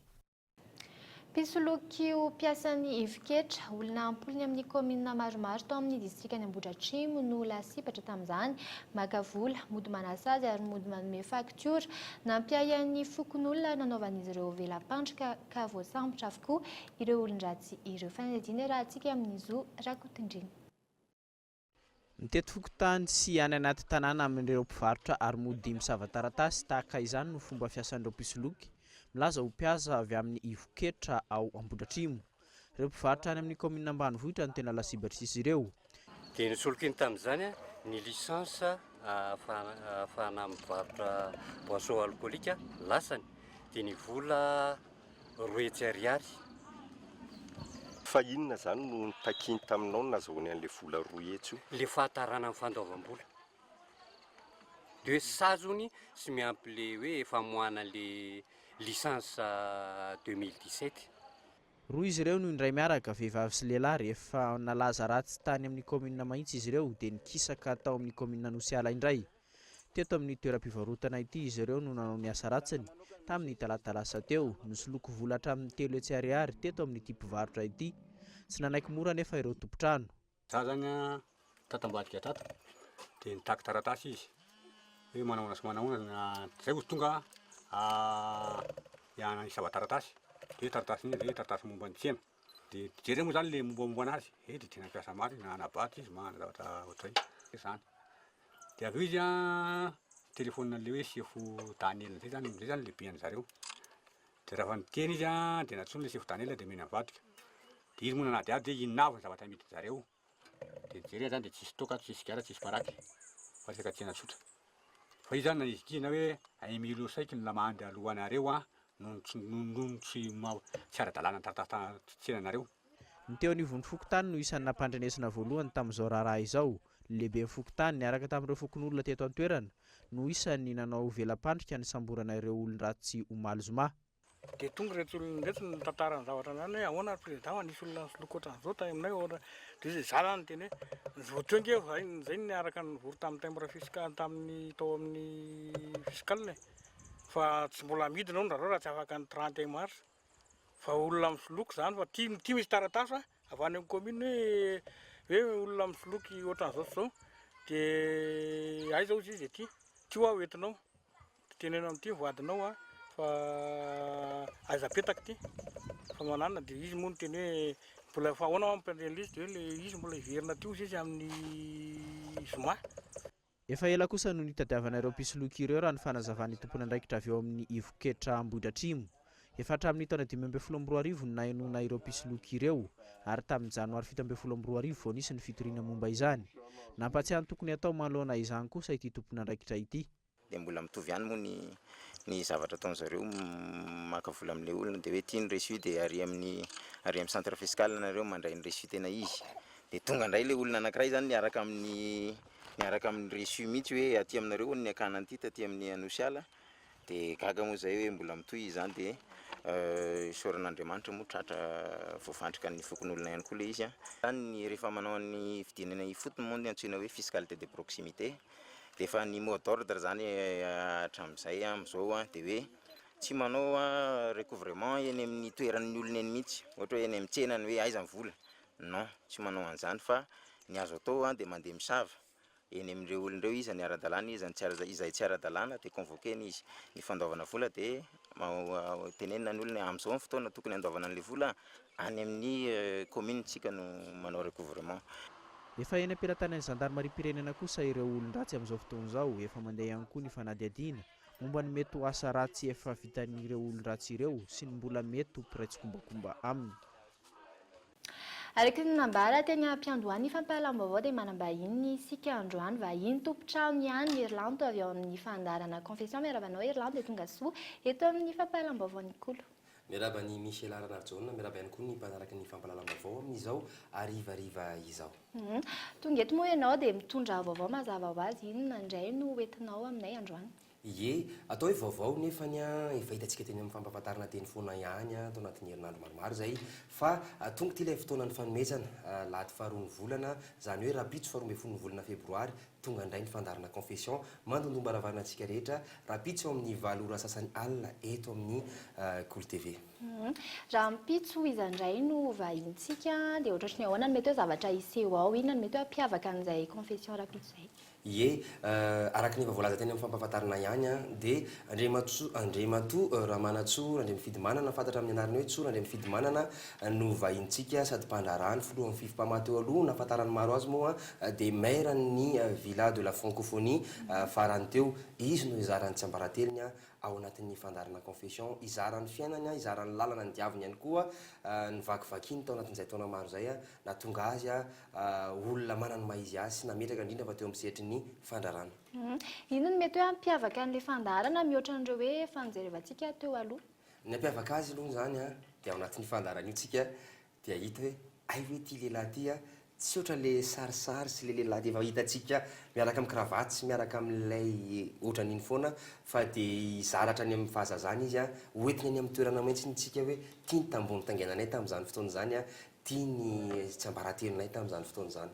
Mpisoloky ho mpiasan'ny ivon-ketra, olona am-polony amin'ny kaominina maromaro tao amin'ny distrikan'i Ambohidratrimo no lasibatra tamin'izany. Maka vola, mody manasa azy ary mody manome faktiora. Nampiahiahy ny fokonolona ary nanaovan'izy ireo vela-pandrika ka voasambotra avokoa ireo olon-dratsy ireo. Fanadihadiana iarahantsika amin'i Zo Rakotondriana. Mitety fokontany sy any anaty tanàna amin'ireo mpivarotra ary mody misava taratasy tahaka izany no fomba fiasan'ireo mpisoloky milaza ho mpiasa avy amin'ny ivon-ketra ao Ambohidratrimo. Ireo mpivarotra any amin'ny kaominina ambanivohitra no tena lasibatr'izy ireo. Dia nosolokiny tamin'izany ny licence ahafahana mivarotra boisson alcoolique lasany dia ny vola 200 ariary. Fa inona izany no notakiany taminao no nazahoany an'ilay vola 200 io? Ilay fahatarana amin'ny fandoavam-bola. Dia hoe sazony sy miampy ilay hoe famoahana ilay licence 2017. Roa izy ireo no indray miaraka, vehivavy sy lehilahy. Rehefa nalaza ratsy tany amin'ny kaominina Mahitsy izy ireo dia nikisaka tao amin'ny kaominina Anosiala indray. Teto amin'ny toeram-pivarotana ity izy ireo no nanao ny asa ratsiny, tamin'ny talata lasa teo. Nisoloky vola hatramin'ny 300 ariary teto amin'ity mpivarotra ity. Tsy nanaiky mora anefa ireo tompon-trano. Za zany an, tato ambadika tato, de nitaky taratasy izy, hoe manahoana sy manahoana, zay vao tonga hisava taratasy, de taratasy inona zay, taratasy momba ny tsena, de jerena moa zany le mombamomba anazy, he de tena mpiasa marina, manana-bato izy, manana zavatra ohatr'izay zany. De avy eo izy an, telephone an'le hoe sefo Daniel zay zany, zay zany lehibe an'zareo, de raha vao niteny izy an, de nantsoiny le sefo Daniel de omeny avadika, de izy moa nanadihady hoe inona avy ny zavatra amidin'zareo, de nijerena zany de tsisy toaka, tsisy sigara, tsisy paraky, fa resaka tsena tsotra, fa izy zany nanizingizina hoe un million cinq ny lamandy aloanareo an. Noho ny tsy noho ny tsy maha tsy ara-dalàna ny taratasy tsenanareo. Ny teo anivon'ny fokontany no isan'ny nampandrenesina voalohany tamin'izao raharaha izao. Ny lehiben'ny fokontany, niaraka tamin'ireo fokonolona teto an-toerana, no isan'ny nanao vela-pandrika nisamborana ireo olon-dratsy omaly zoma. Dia tonga ireto olona ireto nitantara ny zavatra an'izany hoe ahoana ry président fa nisy olona nisoloky ohatran'izao tany aminay ahoana. Dia izy izaho izany niteny hoe vao teo ange izahay izay niaraka nivory tamin'ny timbre fiscal tamin'ny tao amin'ny fiscal e. Fa tsy mbola amidiny hono zareo raha tsy afaka ny 31 mars. Fa olona misoloky izany fa ty ty misy taratasy fa avy any amin'ny commune hoe hoe olona misoloky ohatran'izao sy izao. Dia aiza hozy izy aty? Ty hoa hoentinao. Dia teneno amin'ity ny vadinao a fa aiza apetaka ity fa mananona. Dia izy moa niteny hoe mbola fa ahoana hoa mampandre an'ilay izy dia hoe ilay izy mbola hiverina aty hozy izy amin'ny zoma. Efa ela kosa no nitadiavana ireo mpisoloky ireo raha ny fanazavan'ny tompon'andraikitra avy eo amin'ny ivon-ketra Ambohidratrimo. Efa hatramin'ny taona 2015 no nahenoana ireo mpisoloky ireo ary tamin'ny janoary 2017 vao nisy ny fitoriana momba izany. Nampatsiahy ny tokony hatao manoloana izany kosa ity tompon'andraikitra ity. Dia mbola mitovy ihany moa ny ny zavatra ataon'zareo maka vola amin'ilay olona dia hoe ity ny reçu dia ary amin'ny ary amin'ny centre fiscal nareo mandray ny reçu tena izy. Dia tonga indray ilay olona anankiray izany miaraka amin'ny miaraka amin'ny reçu mihitsy hoe aty aminareo hono ny hakana an'ity taty amin'ny Anosiala. Dia gaga moa izay hoe mbola mitohy izany dia isaoran'Andriamanitra moa tratra voafandrika ny fokonolona ihany koa ilay izy. Izany ny rehefa manao ny fidinana ifotony moa ny antsoina hoe fiscalité de proximité. Dia efa ny mot d'ordre izany hatramin'izay amin'izao dia hoe tsy manao recouvrement eny amin'ny toeran'ny olona eny mihitsy, ohatra hoe eny amin'ny tsenany hoe aiza ny vola, non, tsy manao an'izany fa ny azo atao dia mandeha misava eny amin'ireo olona ireo, iza ny ara-dalàna, iza ny tsy ara-, izay tsy ara-dalàna dia convoquer-na izy, ny fandoavana vola dia tenenina ny olona hoe amin'izao ny fotoana tokony handoavana an'ilay vola, any amin'ny commune tsika no manao recouvrement. Efa eny am-pelatanan'ny zandarimariam-pirenena kosa ireo olon-dratsy amin'izao fotoana izao. Efa mandeha ihany koa ny fanadihadiana momba ny mety ho asa ratsy efa vitan'ireo olon-dratsy ireo sy ny mbola mety ho mpiray tsikombakomba aminy. Araka ny nambara teny am-piandohan'ny fampahalam-baovao dia manam-bahiny isika androany, vahiny tompon-trano ihany, Herilanto avy ao amin'ny fandaharana Confession. Miarahaba anao Herilanto dia tonga soa eto amin'ny fampahalam-baovaon'ny Kolo. Miarahaba an'i Michela Ranarijaona, miarahaba ihany koa ny mpanaraka ny fampahalalam-baovao amin'izao harivariva izao. Tonga eto moa ianao dia mitondra vaovao mazava ho azy, inona indray no hoentinao aminay androany? Ie, atao hoe vaovao nefany efa hitantsika teny amin'ny fampahafantarana teny foana ihany tao anatin'ny herinandro maromaro izay fa tonga ity ilay fotoanan'ny fanomezana, alahady faharoan'ny volana, izany hoe rahampitso faharoa ambin'ny folon'ny volana febroary, Tonga indray ny fandaharana Confession mandondom-baravarana antsika rehetra rahampitso eo amin'ny valo ora sasany alina eto amin'ny Kolo TV. Rahampitso iza indray no vahintsika dia ohatrohatry ny ahoana no mety hoe zavatra hiseho ao, inona no mety hoe hampiavaka an'izay Confession rahampitso izay? Ie, araka ny efa voalaza teny amin'ny fampahafantarana ihany dia Andriamatoa Andriamatoa Ramanantsoa Randriamifidimanana, fantatra amin'ny anarana hoe Tsoa Randriamifidimanana no vahintsika sady mpandraharaha ny filohan'ny Fivmpama teo aloha, nahafantaran'ny maro azy moa dia maire ny Villa de la Francophonie farany teo. Izy no hizara ny tsiambaratelony ao anatin'ny fandaharana Confession, hizara ny fiainany, hizara ny lalana nidiaviny ihany koa, ny vakivakiany tao anatin'izay taona maro izay nahatonga azy olona manana ny maha izy azy sy nametraka indrindra fa teo amin'ny sehatry ny fandraharana. Inona no mety hoe hampiavaka an'ilay fandaharana mihoatra an'ireo hoe efa nojerevantsika teo aloha? Ny hampiavaka azy aloha izany dia ao anatin'io fandaharana io tsika dia hahita hoe hay ve ity lehilahy ity tsy ohatran'ilay sarisary sy ilay lehilahy efa hitantsika miaraka amin'ny kravaty sy miaraka amin'ilay ohatran'iny foana fa dia hizara hatrany amin'ny fahazazana izy, ho entiny any amin'ny toerana mihitsy tsika hoe ity ny tamboho nitaingenanay tamin'izany fotoana izany, ity ny tsiambaratelonay tamin'izany fotoana izany.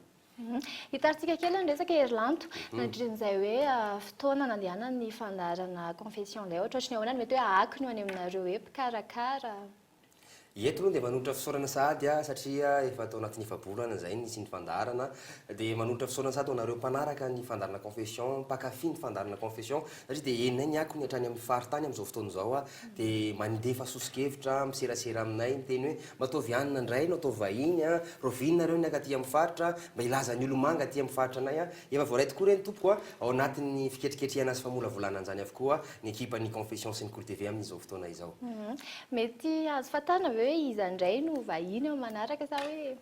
Hitarintsika kely ny resaka Herilanto, nandritran'izay hoe fotoana nandehanan'ny fandaharana Confession izay, ohatrohatry ny ahoana no mety hoe akony eo any aminareo hoe mpikarakara? Eto aloha dia manolotra fisaorana sahady aho satria efa tao anatin'ny efa-bolana izay nisian'ny fandaharana, dia manolotra fisaorana sahady ho anareo mpanaraka ny fandaharana Confession, mpankafy ny fandaharana Confession satria dia henonay ny akony hatrany amin'ny faritany amin'izao fotoana izao dia mandefa soso-kevitra, miserasera aminay miteny hoe mba ataovy hanina indray no ataovy vahiny an, rahoviana nareo ny hankaty amin'ny faritra, mba hilaza ny olomanga aty amin'ny faritra anay an, efa voaray tokoa ireny tompoko an, ao anatin'ny fiketriketrehana sy famolavolana an'izany avokoa ny ekipan'ny Confession sy ny Kolo TV amin'izao fotoana izao. Mety azo fantarina ve hoe iza indray no vahiny ao manaraka sa hoe.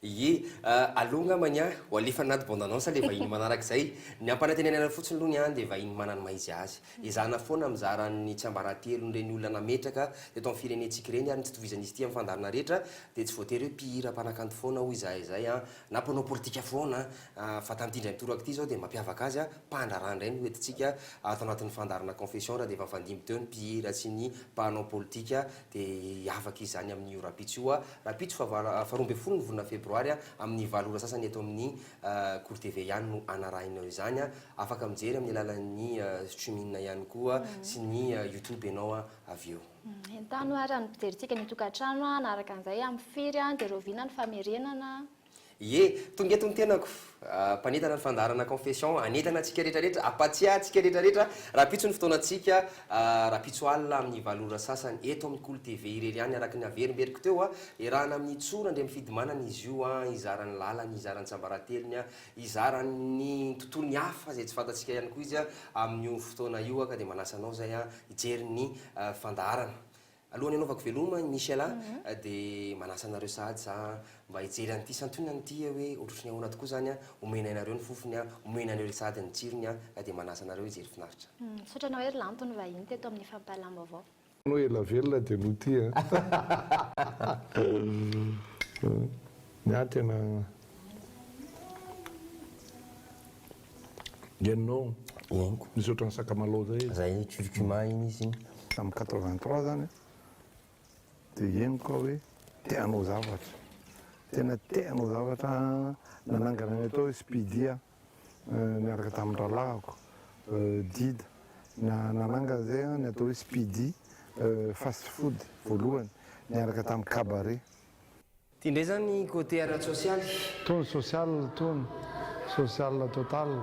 Ie, aleo angambany an, ho alefa anaty bande annonce ilay vahiny manaraka izay. Ny ampanantenaina anareo fotsiny aloha ny an dia vahiny manana ny maha izy azy. Ezahana foana mizara ny tsiambaratelon'ireny olona nametraka teto amin'ny firenentsika ireny ary ny tsy itovizan'izy ity amin'ny fandaharana rehetra dia tsy voatery hoe mpihira mpanakanto foana hoy izahay izay an, na mpanao politika foana an, fa tamin'ity indray mitoraka ity izao dia mampiavaka azy an, mpandraharaha indray no entintsika ato anatin'ny fandaharana confession raha dia efa nifandimby teo ny mpihira sy ny mpanao politika dia hiavaka izy izany amin'io rahampitso io. Rahampitso fahavalo faha 12 ny volana febroary amin'ny valo ora sasany eto amin'ny Kolo TV ihany no anarahinao izany. Afaka mijery amin'ny alalan'ny streaming ihany koa sy ny youtube ianao avy eo. Entano ary ny mpijerintsika ny tokantrano hanaraka an'izay amin'ny firy dia rahoviana ny famerenana? Ie, tonga eto ny tenako, mpanentana ny fandaharana Confession, hanentana antsika rehetra rehetra, hampatsiahy antsika rehetra rehetra, rahampitso ny fotoanantsika, rahampitso alina amin'ny valo ora sasany, eto amin'ny Kolo TV irery ihany, araka ny averimberiko teo, iarahana amin'i Tsoa Randriamifidimanana izy io, hizara ny lalany, hizara ny tsiambaratelony, hizara ny tontolony hafa izay tsy fantatsika ihany koa izy amin'io fotoana io, ka dia manasa anao izay hijery ny fandaharana. Alohan'ny hanaovako veloma i Michel a, dia manasa anareo sahady za mba hijery an'ity santionany ity hoe ohatrohatry ny ahoana tokoa izany a, omenay anareo ny fofony a, omenay anareo sahady ny tsirony a, ka dia manasa anareo hijery finaritra. Misaotra anao hery Lanto nivahiny teto amin'ny fampahalam-baovao. Anao ela velona dia no tia Ny ahy tena Ianao misy ohatran'ny sakamalao zay izy. Zay curcuma iny izy iny. Tamin'ny 83 zany dia henoko aho hoe te hanao zavatra, tena te hanao zavatra aho, nanangana ny atao hoe Speedy aho niaraka tamin'ny rahalahiko Dida, nanangana izay aho ny atao hoe Speedy fast food voalohany niaraka tamin'ny cabaret. Ty indray zany côté ara-tsosialy. Tony social tony, social total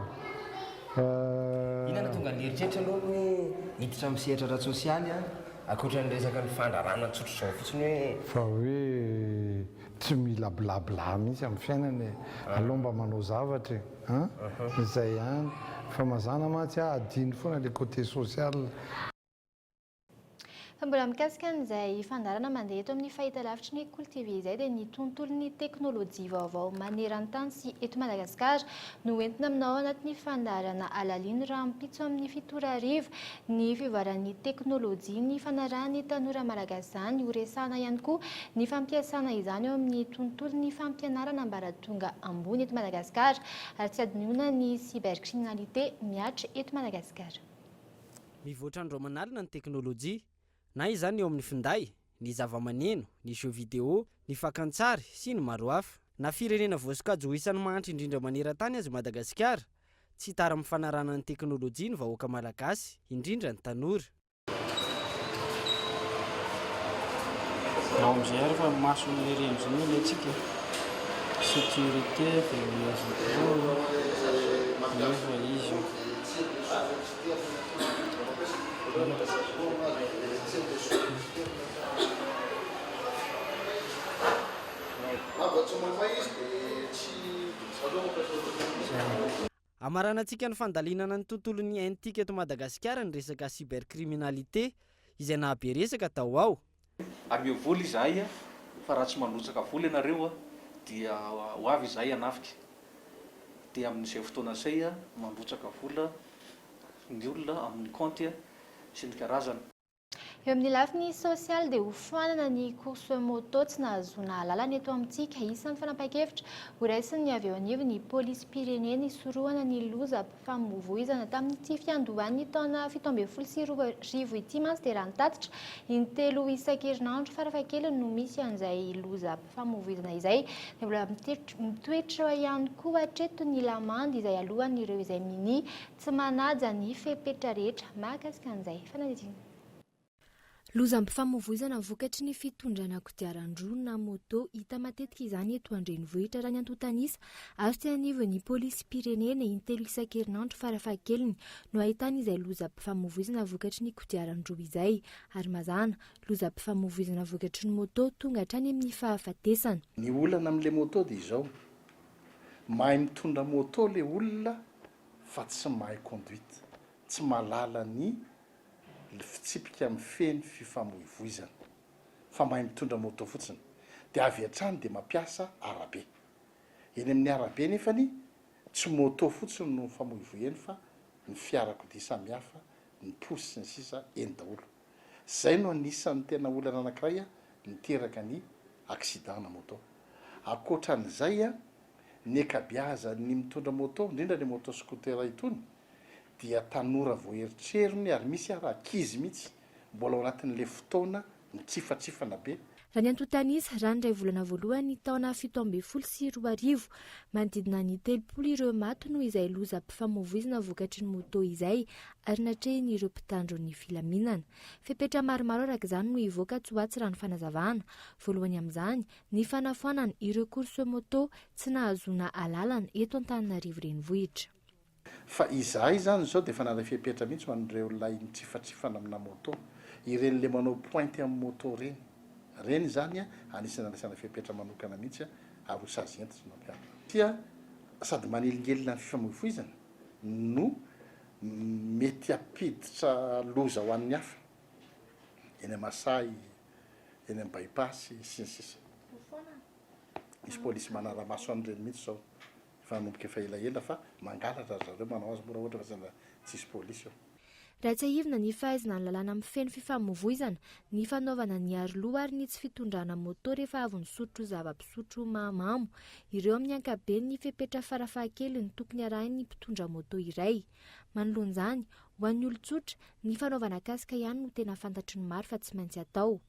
euh. Inona no tonga ny eritreritra aloha ny hoe hiditra amin'ny sehatra ara-tsosialy an, ankoatra ny resaka ny fandrarana tsotra izao fotsiny hoe. Fa hoe tsy mila blabla mihitsy amin'ny fiainana e, aleo mba manao zavatra e, an, izay ihany, fa mazàna mantsy aho adino foana le côté social. Fa mbola mikasika an'izay fandaharana mandeha eto amin'ny fahitalavitry ny Kolo TV izay dia ny tontolon'ny teknolojia vaovao maneran-tany sy eto Madagasikara no entina aminao ao anatin'ny fandaharana Alalino rahampitso amin'ny fito ora hariva. Ny fivoaran'ny teknolojia, ny fanarahan'ny tanora malagasy izany, ho resahana ihany koa ny fampiasana izany eo amin'ny tontolon'ny fampianarana ambaratonga ambony eto Madagasikara ary tsy adinoina ny cybercriminalité mihatra eto Madagasikara. Mivoatra andro aman'alina ny teknolojia, na izany eo amin'ny finday, ny zavamaneno, ny jeux vidéo, ny fakan-tsary, sy ny maro hafa. Na firenena voasokajy ho isan'ny mahantra indrindra maneran-tany aza i Madagasikara, tsy tara amin'ny fanarahana ny teknolojia ny vahoaka malagasy, indrindra ny tanora. Ao amin'izay ary fa mason'ny lery amin'izay no ilaintsika e. Sécurité, verrouillage écran, nefa izy io. Hamaranantsika ny fandalinana ny tontolon'ny haintika eto Madagasikara ny resaka cybercriminalité izay nahabe resaka tao ho ao. Ameo vola izahay fa raha tsy mandrotsaka vola ianareo dia ho avy izahay hanafika. Dia amin'izay fotoana izay mandrotsaka vola ny olona amin'ny kaonty sy ny karazany. Eo amin'ny lafiny sosialy dia hofoanana ny course moto tsy nahazoana alalana eto amintsika. Isan'ny fanapahan-kevitra horaisin'ny avy eo anivon'ny polisim-pirenena hisorohana ny lozam-pifamoivoizana. Tamin'ity fiandohan'ny taona 2017 ity mantsy dia raha ny tatitra, intelo isan-kerinandro farafahakeliny no misy an'izay lozam-pifamoivoizana izay. Dia mbola mitoetra ihany koa hatreto ny lamandy izay alohan'ireo izay minia Tsy manaja ny fepetra rehetra mahakasika an'izay fanadihadiana. Lozam-pifamoivoizana vokatry ny fitondrana kodiaran-droa na moto hita matetika izany eto an-drenivohitra raha ny antontan'isa azo teny anivon'ny polisim-pirenena intelo isan-kerinandro farafahakeliny no ahitana izay lozam-pifamoivoizana vokatry ny kodiaran-droa izay ary mazàna lozam-pifamoivoizana vokatry ny moto tonga hatrany amin'ny fahafatesana. Ny olana amin'ilay moto dia izao, mahay mitondra moto ilay olona fa tsy mahay conduite, tsy mahalala ny fitsipika mifehy ny fifamoivoizana, fa mahay mitondra moto fotsiny, dia avy hatrany dia mampiasa arabe. Eny amin'ny arabe nefany tsy moto fotsiny no mifamoivoy eny fa ny fiarakodia samihafa, ny posy sy ny sisa eny daholo. Zay no anisan'ny tena olana anankiray niteraka ny accident na moto. Ankoatran'izay ny ankabeazan'ny mitondra moto, indrindra ny moto scooter itony dia tanora vao erotrerony ary misy ara ankizy mihitsy mbola ao anatin'ilay fotoana mitsifatsifana be. Raha ny antontan'isa, raha ny iray volana voalohany ny taona 2017, manodidina ny 30 ireo maty noho izay lozam-pifamoivoizana vokatry ny moto izay ary natrehin'ireo mpitandro ny filaminana. Fepetra maromaro araka izany no hivoaka tsy ho atsy raha ny fanazavana. Voalohany amin'izany, ny fanafoanana ireo course moto tsy nahazoana alalana eto Antananarivo Renivohitra. Fa izahay izany izao dia efa nandray fepetra mihitsy ho an'ireo ilay mitsifatsifana amina moto, ireny le manao pointe amin'ny moto ireny. Ireny izany anisan'ny andraisana fepetra manokana mihitsy ary ho sazy hentitra no ampiharina. Satria sady manelingelina ny fifamoivoizana no mety hampiditra loza ho an'ny hafa eny Masay, eny amin'ny by-pass sy ny sisa. Misy polisy manara-maso an'ireny mihitsy izao. Efa nanomboka efa elaela fa mangalatra ry zareo manao azy moa raha ohatra fa sendra tsisy polisy eo. Raha tsiahivina ny fahaizana ny lalàna mifehy ny fifamoivoizana, ny fanaovana ny aroloha ary ny tsy fitondrana moto rehefa avy nisotro zava-pisotro mahamamo. Ireo amin'ny ankapobeny ny fepetra farafahakeliny tokony harahin'ny mpitondra moto iray. Manoloana izany, ho an'ny olon-tsotra, ny fanaovana casque ihany no tena fantatry ny maro fa tsy maintsy atao.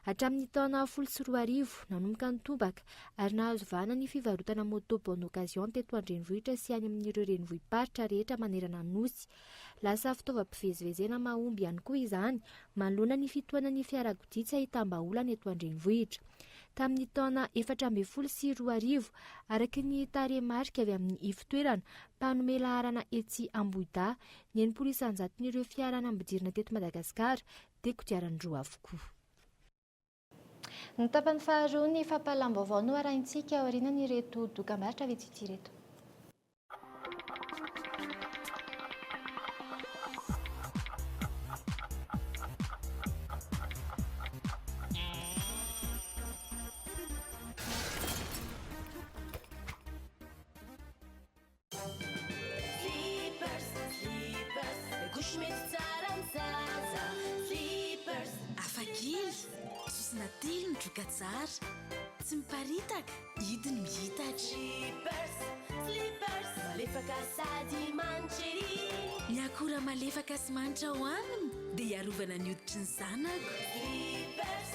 Hatramin'ny taona 2010, nanomboka nitobaka ary nahazo vahana ny fivarotana moto bonne occasion teto an-drenivohitra sy any amin'ireo renivohi-paritra rehetra manerana ny Nosy. Lasa fitaovam-pivezivezena mahomby ihany koa izany manoloana ny fitohanan'ny fiarakodia tsy ahitam-bahaolana eto an-drenivohitra. Tamin'ny taona 2014, araka ny tarehimarika avy amin'ny ivotoerana mpanome laharana etsy Ambohidahy, ny 60 isan-jaton'ireo fiara nampidirina teto Madagasikara dia kodiaran-droa avokoa. Ny tapany faharoa ny fampahalam-baovao no arahintsika aorianan'ireto dokambarotra vitsivitsy ireto. Slippers, slippers, gauche mety tsara ny zaza. Slippers. Hafakely, sosona telo ny troka tsara. Tsy miparitaka, hidiny miitatra. Slippers, slippers, malefaka sady manitra ery. Ny akora malefaka sy manitra ao aminy dia hiarovana ny hoditry ny zanako. Slippers,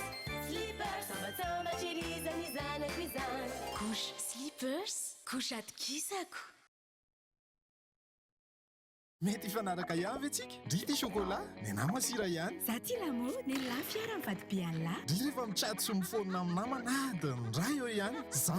slippers, tambatambatra ery izany zanako izany. Gauche slippers. Couche atokisako. Mety hifanaraka ihany ve tsika? Ndry tia chocolat, nenaha masira ihany. Za tia lamaody, ne lafy ara mivady be anlah. Ndry rehefa mi-chat sy mi-phone amin'ny namana adiny iray eo ihany. Za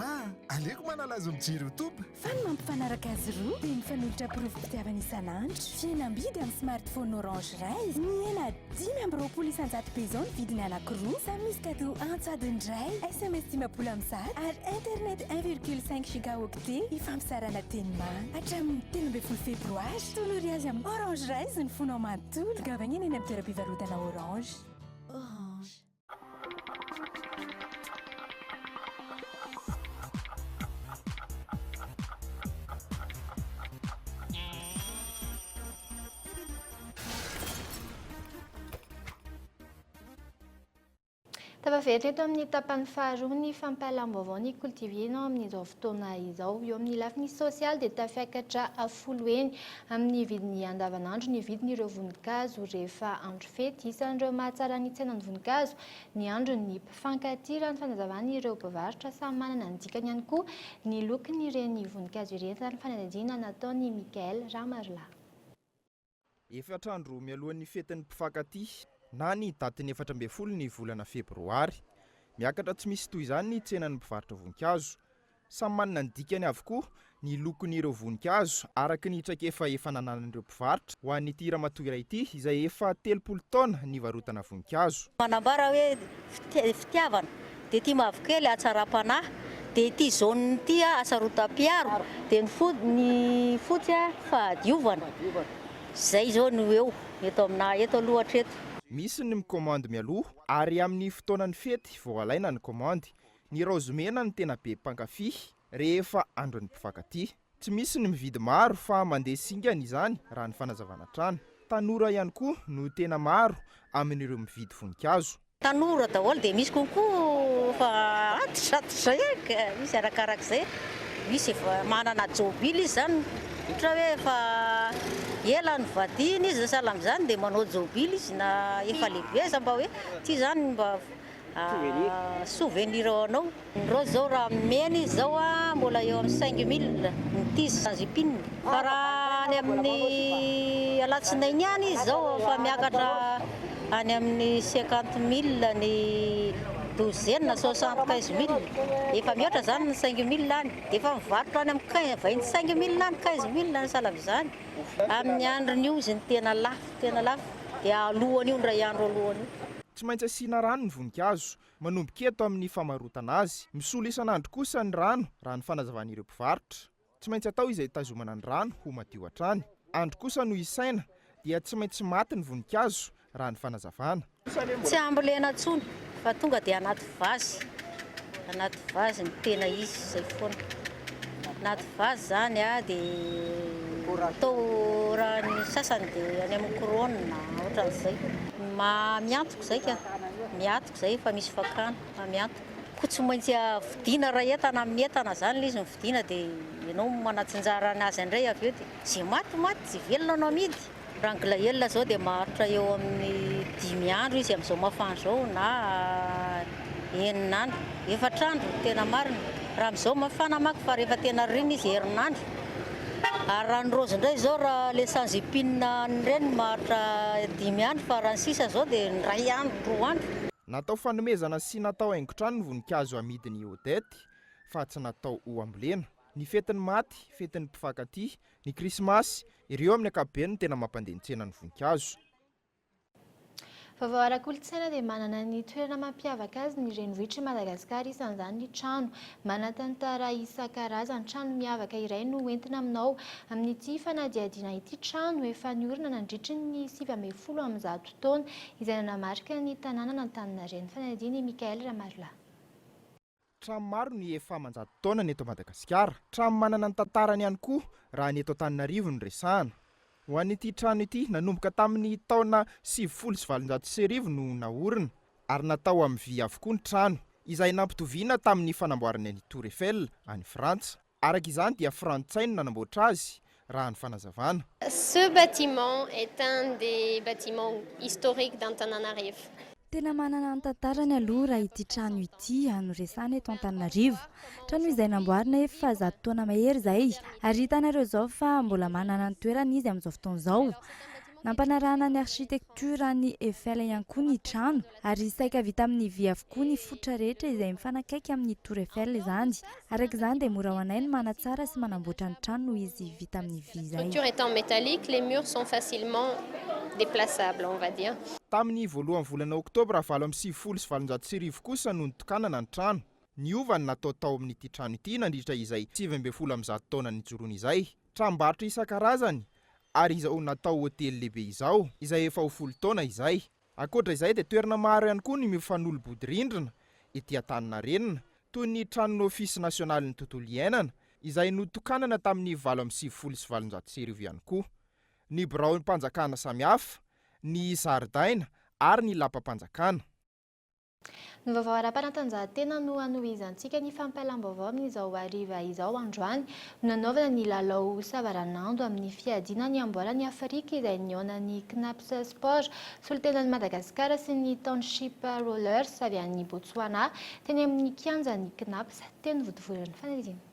aleoko manala azy mijery youtube. Fa ny mampifanaraka azy roa dia mifanolotra porofom-pitiavana isan'andro. Fihenam-bidy amin'ny smartphone Orange iray. Mihena 25% be izao ny vidiny anankiroa. Samy misy cadeau antso adiny iray, sms 150 ary internet 1,5 gigaoctet hifampizarana teny mamy. Hatramin'ny 13 febroary, tolory azy amin'ny Orange Rise ny fonao manontolo. Tongava anie eny amin'ny toeram-pivarotana Orange. Orange. Tafaverina eto amin'ny tapany faharoa ny fampahalam-baovao ny Kolo-TV ianao amin'izao fotoana izao. Eo amin'ny lafiny sosialy dia tafiakatra folo heny amin'ny vidiny andavanandro ny vidin'ireo voninkazo rehefa andro fety. Isan'ireo mahatsara ny tsenan'ny voninkazo ny andron'ny mpifankatia raha ny fanazavan'ireo mpivarotra. Samy manana ny dikany ihany koa ny lokon'ireny voninkazo ireny raha ny fanadihadiana nataon'i Michael Ramarolahy. Efatra andro mialohan'ny fetin'ny mpifankatia na ny datin'ny 14 ny volana febroary. Miakatra tsy misy toy izany ny tsenan'ny mpivarotra voninkazo. Samy manana ny dikany avokoa ny lokon'ireo voninkazo araka ny traikefa efa nananan'ireo mpivarotra ho an'ity ramatoa iray ity izay efa 30 taona nivarotana voninkazo. Manambara hoe fitiavana, dia ity mavokely hatsaram-panahy, dia ity jaune ity hasarotam-piaro, dia ny ny fotsy fahadiovana. Izay izao no eo eto aminà eto aloha hatreto. Misy ny mikaomandy mialoha ary amin'ny fotoanan'ny fety vao alaina ny kaomandy. Ny raozy mena no tena be mpankafy. rehefa andron'ny mpifankatia. Tsy misy ny mividy maro fa mandeha singany izany raha ny fanazavana hatrany. Tanora ihany koa no tena maro amin'ireo mividy voninkazo. Tanora daholo dia misy konko efa antitra antitra zay e, ka misy arakarak'izay, misy efa manana jobily izy zany, ohatra hoe efa ela nivadiana izy sahala amin'izany dia manao jobily izy na efa lehibe aza mba hoe ity zany mba Souvenir ho anao. Ny raozy zao raha mena izy zao a mbola eo amin'ny 5000 ny tige sans épine fa raha any amin'ny alatsinainy any izy zao efa miakatra any amin'ny 50000 ny douzaine na 75000 efa mihoatra zany ny 5000 any dia efa mivarotra any amin'ny 25000 any 15000 ny sahala amin'izany amin'ny andron'io izy no tena lafo tena lafo dia alohan'io indray andro alohan'io. Tsy maintsy asiana rano ny voninkazo, manomboka eto amin'ny famarotana azy. Misolo isan'andro kosa ny rano, raha ny fanazavan'ireo mpivarotra. Tsy maintsy atao izay hitazomana ny rano ho madio hatrany. Andro kosa no isaina dia tsy maintsy maty ny voninkazo, raha ny fanazavana. Tsy ambolena intsony fa tonga dia anaty vazy, anaty vazy no tena izy, izay foana. Anaty vazy izany dia atao raha ny sasany dia any amin'ny couronne ohatran'izay. Miantoko izay ka, miantoko izay efa misy fakana fa miantoko. Koa tsy maintsy vidiana iray entana amin'ny entana izany ilay izy no vidiana dia ianao manatsinjara anazy indray avy eo dia izay maty maty, izay velona no amidy. Raha ny glaël izao dia maharitra eo amin'ny dimy andro izy amin'izao mafana izao na enina andro, efatra andro no tena marina. Raha amin'izao mafana manko fa rehefa tena ririnina izy herinandro. Ary raha ny raozy indray izao raha le sans épine ireny maharitra dimy andro fa raha ny sisa izao dia indray andro, roa andro. Natao fanomezana sy natao haingon-trano ny voninkazo amidin'i Odette fa tsy natao ho ambolena. Ny fetin'ny maty, fetin'ny mpifankatia, ny krismasy, ireo amin'ny ankapobeny no tena mampandeha ny tsenan'ny voninkazo. Vaovao ara-kolontsaina dia manana ny toerana mampiavaka azy ny renivohitr'i Madagasikara, isan'izany ny trano manan-tantara isan-karazany. Trano miavaka iray no entina aminao amin'ity fanadihadiana ity, trano efa niorina nandritry ny 119 taona izay nanamarika ny tanànan'Antaninarenina. Fanadihadiana i Mickaël Ramarolahy. Trano maro ny efa aman-jato taonany eto Madagasikara. Trano manana ny tantarany ihany koa raha ny eto Antananarivo no resahana. Ho an'ity trano ity, nanomboka tamin'ny taona 1890 no naorina ary natao amin'ny vy avokoa ny trano, izay nampitoviana tamin'ny fanamboarana ny Tour Eiffel any Frantsa. Araka izany dia frantsay no nanamboatra azy, raha ny fanazavana. Ce bâtiment est un des bâtiments historiques d'Antananarivo. Tena manana ny tantarany aloha raha ity trano ity no resahana eto Antananarivo. Trano izay namboarina efa zato taona mahery izay ary hitanareo izao fa mbola manana ny toerany izy amin'izao fotoana izao. Nampanarahana ny architecture an'i Eiffel ihany koa ny trano ary saika vita amin'ny vy avokoa ny fototra rehetra izay mifanakaiky amin'ny Tour Eiffel izany. Araka izany dia mora ho anay ny manatsara sy manamboatra ny trano noho izy vita amin'ny vy izay. Structure étant métallique, les murs sont facilement déplaçables, on va dire. Tamin'ny voalohan'ny volana oktobra 1898 kosa no nitokanana ny trano. Niova ny natao tao amin'ity trano ity nandritra izay 119 taona nijoroany izay. Tranombarotra isan-karazany ary izao natao hotely lehibe izao, izay efa ho folo taona izay. Ankoatra izay dia toerana maro ihany koa ny mifanolo-bodirindrina ety Antaninarenina, toy ny tranon'ny Ofisy nasionalin'ny tontolo iainana, izay notokanana tamin'ny 1898 ihany koa, ny biraom-panjakana samihafa, ny zaridaina ary ny lapam-panjakana. Ny vaovao ara-panatanjahantena no hanohizantsika ny fampahalam-baovao amin'izao hariva izao. Androany no nanaovana ny lalao savaranando amin'ny fiadiana ny amboaran'i Afrika izay nihaonan'ny Cnaps Sport, solontenan'i Madagasikara sy ny Township Rollers avy any Botswana teny amin'ny kianjan'ny Cnaps teny Vontovorona. Fanadihadiana.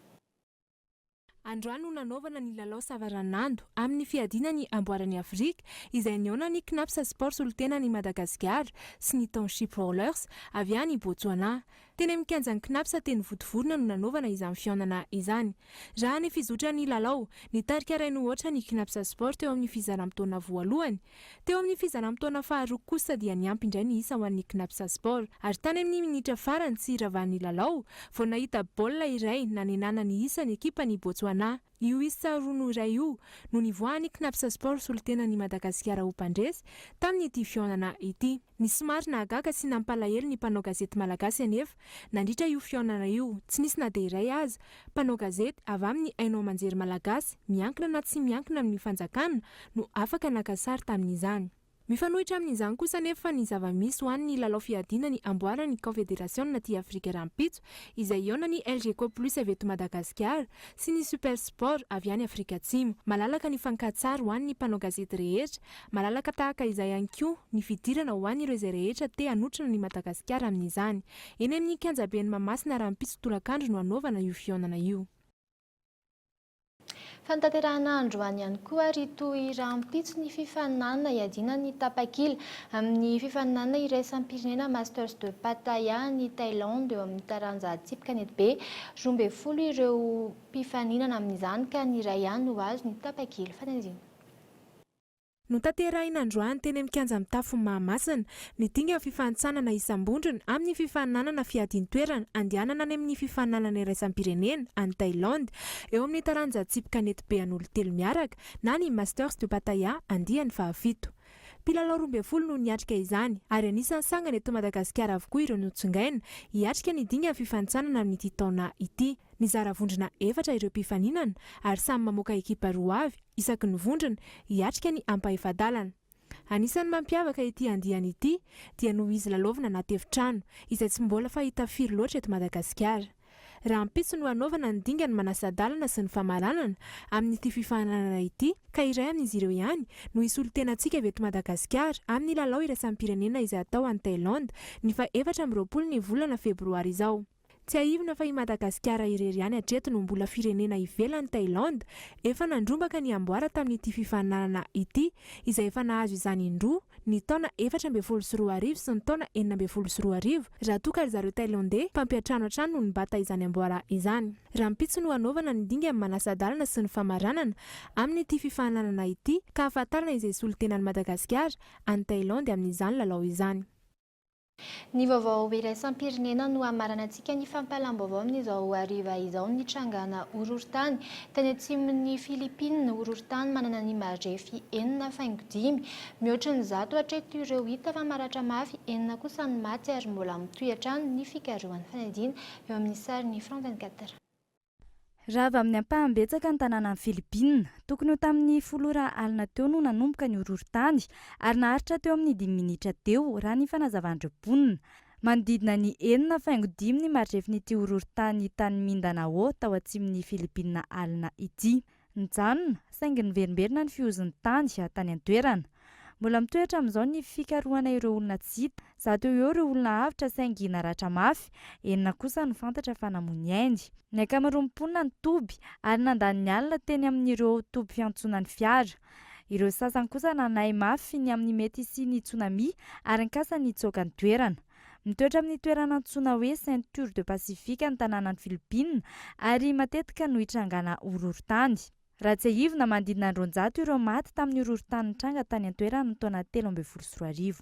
Androany no nanaovana ny lalao savaranando amin'ny fiadiana ny amboaran'i Afrika izay nihaonan'ny Cnaps Sport solontenan'i Madagasikara sy ny Township Rollers avy any Botswana. Teny amin'ny kianjan'ny Cnaps teny Vontovorona no nanaovana izany fihaonana izany. Raha ny fizotran'ny lalao, nitarika iray no aotra ny Cnaps Sport teo amin'ny fizaram-potoana voalohany. Teo amin'ny fizaram-potoana faharoa kosa dia niampy indray ny isa ho an'ny Cnaps Sport. Ary tany amin'ny minitra farany tsy hiravan'ny lalao, vao nahita baolina iray nanenana ny isa ny ekipan'i Botswana. Io isa roa noho iray io no nivoahan'ny Cnaps Sport solontenan'i Madagasikara ho mpandresy tamin'ity fihaonana ity. Ny somary nahagaga sy nampalahelo ny mpanao gazety malagasy anefa nandritra io fihaonana io, tsy nisy na dia iray aza mpanao gazety avy amin'ny haino aman-jery malagasy miankina na tsy miankina amin'ny fanjakana no afaka naka sary tamin'izany. Mifanohitra amin'izany kosa anefa ny zava-misy ho an'ny lalao fiadiana ny amboaran'ny kaonfederasiona aty Afrika rahampitso, izay hihaonan'ny Elgeco Plus avy eto Madagasikara sy ny Super Sport avy any Afrika Atsimo. Malalaka ny fankatsary ho an'ny mpanao gazety rehetra, malalaka tahaka izay ihany koa ny fidirana ho an'ireo izay rehetra te hanotrona an'i Madagasikara amin'izany. Eny amin'ny kianjaben'i Mahamasina rahampitso tolakandro no hanaovana io fihaonana io. Fanatanterahana androany ihany koa ary hitohy rahampitso ny fifaninanana hiadiana ny tapakila amin'ny fifaninanana iraisam-pirenena Masters de Pattaya any Thaïlande eo amin'ny taranja tsipy kanetibe. 12 ireo mpifaninana amin'izany ka ny iray ihany no azo ny tapakila. Fanadihadiana. Notanterahina androany teny amin'ny kianja mitafo Mahamasina ny dingan'ny fifanintsanana isam-bondrona amin'ny fifaninanana fiadian-toerana andehanana any amin'ny fifaninanana iraisam-pirenena any Thaïlande eo amin'ny taranja tsipy kanetibe an'olon-telo miaraka na ny Masters de Pattaya andiany fahafito. Mpilalao 12 no niatrika izany ary anisan'ny sangany eto Madagasikara avokoa ireo notsongaina hiatrika ny dingan'ny fifanintsanana amin'ity taona ity. Nizara vondrona efatra ireo mpifaninana ary samy mamoaka ekipa roa avy isaky ny vondrona hiatrika ny ampahefa-dalana. Anisan'ny mampiavaka ity andiany ity dia noho izy lalaovina anaty efitrano, izay tsy mbola fahita firy loatra eto Madagasikara. Rahampitso no hanaovana ny dingan'ny manasa-dalana sy ny famaranana amin'ity fifaninanana ity ka iray amin'izy ireo ihany no hisolo tena antsika avy eto Madagasikara amin'ny lalao iraisam-pirenena izay hatao any Thaïlande ny faha 24 ny volana febroary izao. Tsiahivina fa i Madagasikara irery ihany hatreto no mbola firenena ivelan'i Thaïlande efa nandrombaka ny amboara tamin'ity fifaninanana ity, izay efa nahazo izany indroa ny taona 2014 sy ny taona 2016, raha toa ka ry zareo Thaïlandais mpampiantrano hatrany no nibata izany amboara izany. Rahampitso no hanaovana ny dingan'ny manasa-dalana sy ny famaranana amin'ity fifaninanana ity ka hahafantarana izay solontenan'i Madagasikara any Thaïlande amin'izany lalao izany. Ny vaovao iraisam-pirenena no hamaranantsika ny fampahalam-baovao amin'izao hariva izao. Nitrangana horohorontany tany atsimon'i Philippines, horohorontany manana ny marefy enina faingo dimy. Mihoatry ny 100 hatreto ireo hita fa maratra mafy, enina kosa ny maty ary mbola mitohy hatrany ny fikarohana. Fanadihadiana eo amin'ny sarin'ny France 24. Rava amin'ny ampahany betsaka ny tanànan'i Filipina. Tokony ho tamin'ny 10 ora alina teo no nanomboka ny horohorontany ary naharitra teo amin'ny dimy minitra teo, raha ny fanazavan'ireo mponina. Manodidina ny enina faingo dimy ny maridrefin'ity horohorontany tany Mindanao tao atsimon'i Filipina alina ity. Nijanona, saingy niverimberina ny fihozin'ny tany tany an-toerana. Mbola mitohy hatramin'izao ny fikarohana ireo olona tsy hita. 100 eo ho eo ireo olona avotra saingy naratra mafy, enina kosa no fantatra fa namoy ny ainy. Ny ankamaroan'ny mponina nitoby ary nandany ny alina teny amin'ireo toby fiantsonan'ny fiara. Ireo sasany kosa nanahy mafy ny amin'ny mety hisian'ny tsunami ary nikasa ny hitsoaka ny toerana. Mitoetra amin'ny toerana antsoina hoe Ceinture de Pacifique ny tanànan'i Filipina ary matetika no itrangana horohorontany. Raha tsiahivina, manodidina ny 200 ireo maty tamin'ny horohorontany nitranga tany an-toerana ny taona 2013.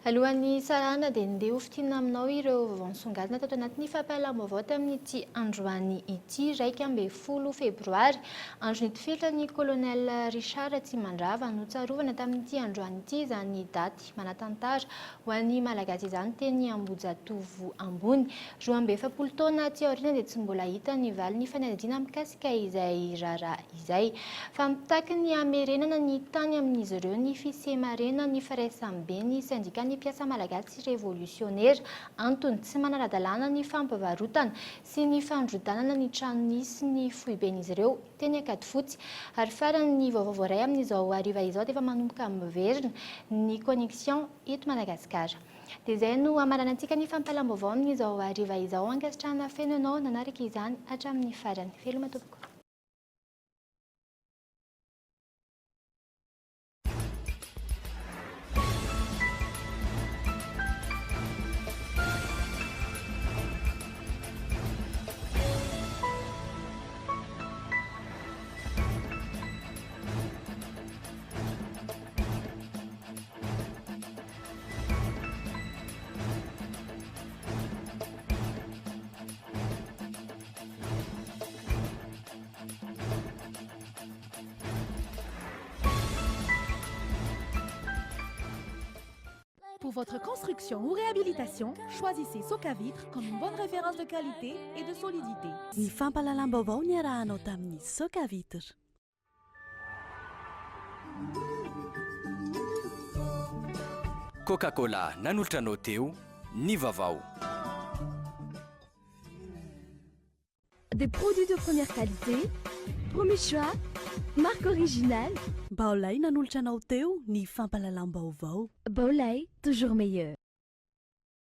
Alohan'ny hisarahana dia ndeha ho fintinina aminao ireo vaovao nisongadina tato anatin'ny fampahalam-baovao tamin'ity androany ity, 11 febroary. Andro nitifirana ny Colonel Richard Ratsimandrava. Notsarovana tamin'ity androany ity izany daty manan-tantara ho an'ny Malagasy izany teny Ambohijatovo ambony. 42 taona aty aoriana dia tsy mbola hita ny valin'ny fanadihadiana mikasika izay raharaha izay. Fa mitaky ny hamerenana ny tany amin'izy ireo ny Fisemarena, ny Firaisambe, ny Sendikan'ny mpiasa malagasy revolisionera. Antony, tsy manara-dalàna ny fampivarotana sy ny fandrodanana ny trano nisy ny foiben'izy ireo teny Ankadifotsy. Ary farany, ny vaovao voaray amin'izao hariva izao dia efa manomboka miverina ny connexion eto Madagasikara. Dia izay no hamaranantsika ny fampahalam-baovao amin'izao hariva izao. Ankasitrahana feno ianao nanaraka izany hatramin'ny farany. Veloma tompoko. votre construction ou réhabilitation, choisissez Socavitre comme une bonne référence de qualité et de solidité. Ny fampahalalam-baovao niarahanao tamin'ny Socavitre. Coca-Cola nanolotra anao teo ny vaovao. Des produits de première qualité, premier choix, marque originale. Baolay nanolotra anao teo ny fampahalalam-baovao. Baolay, toujours meilleur.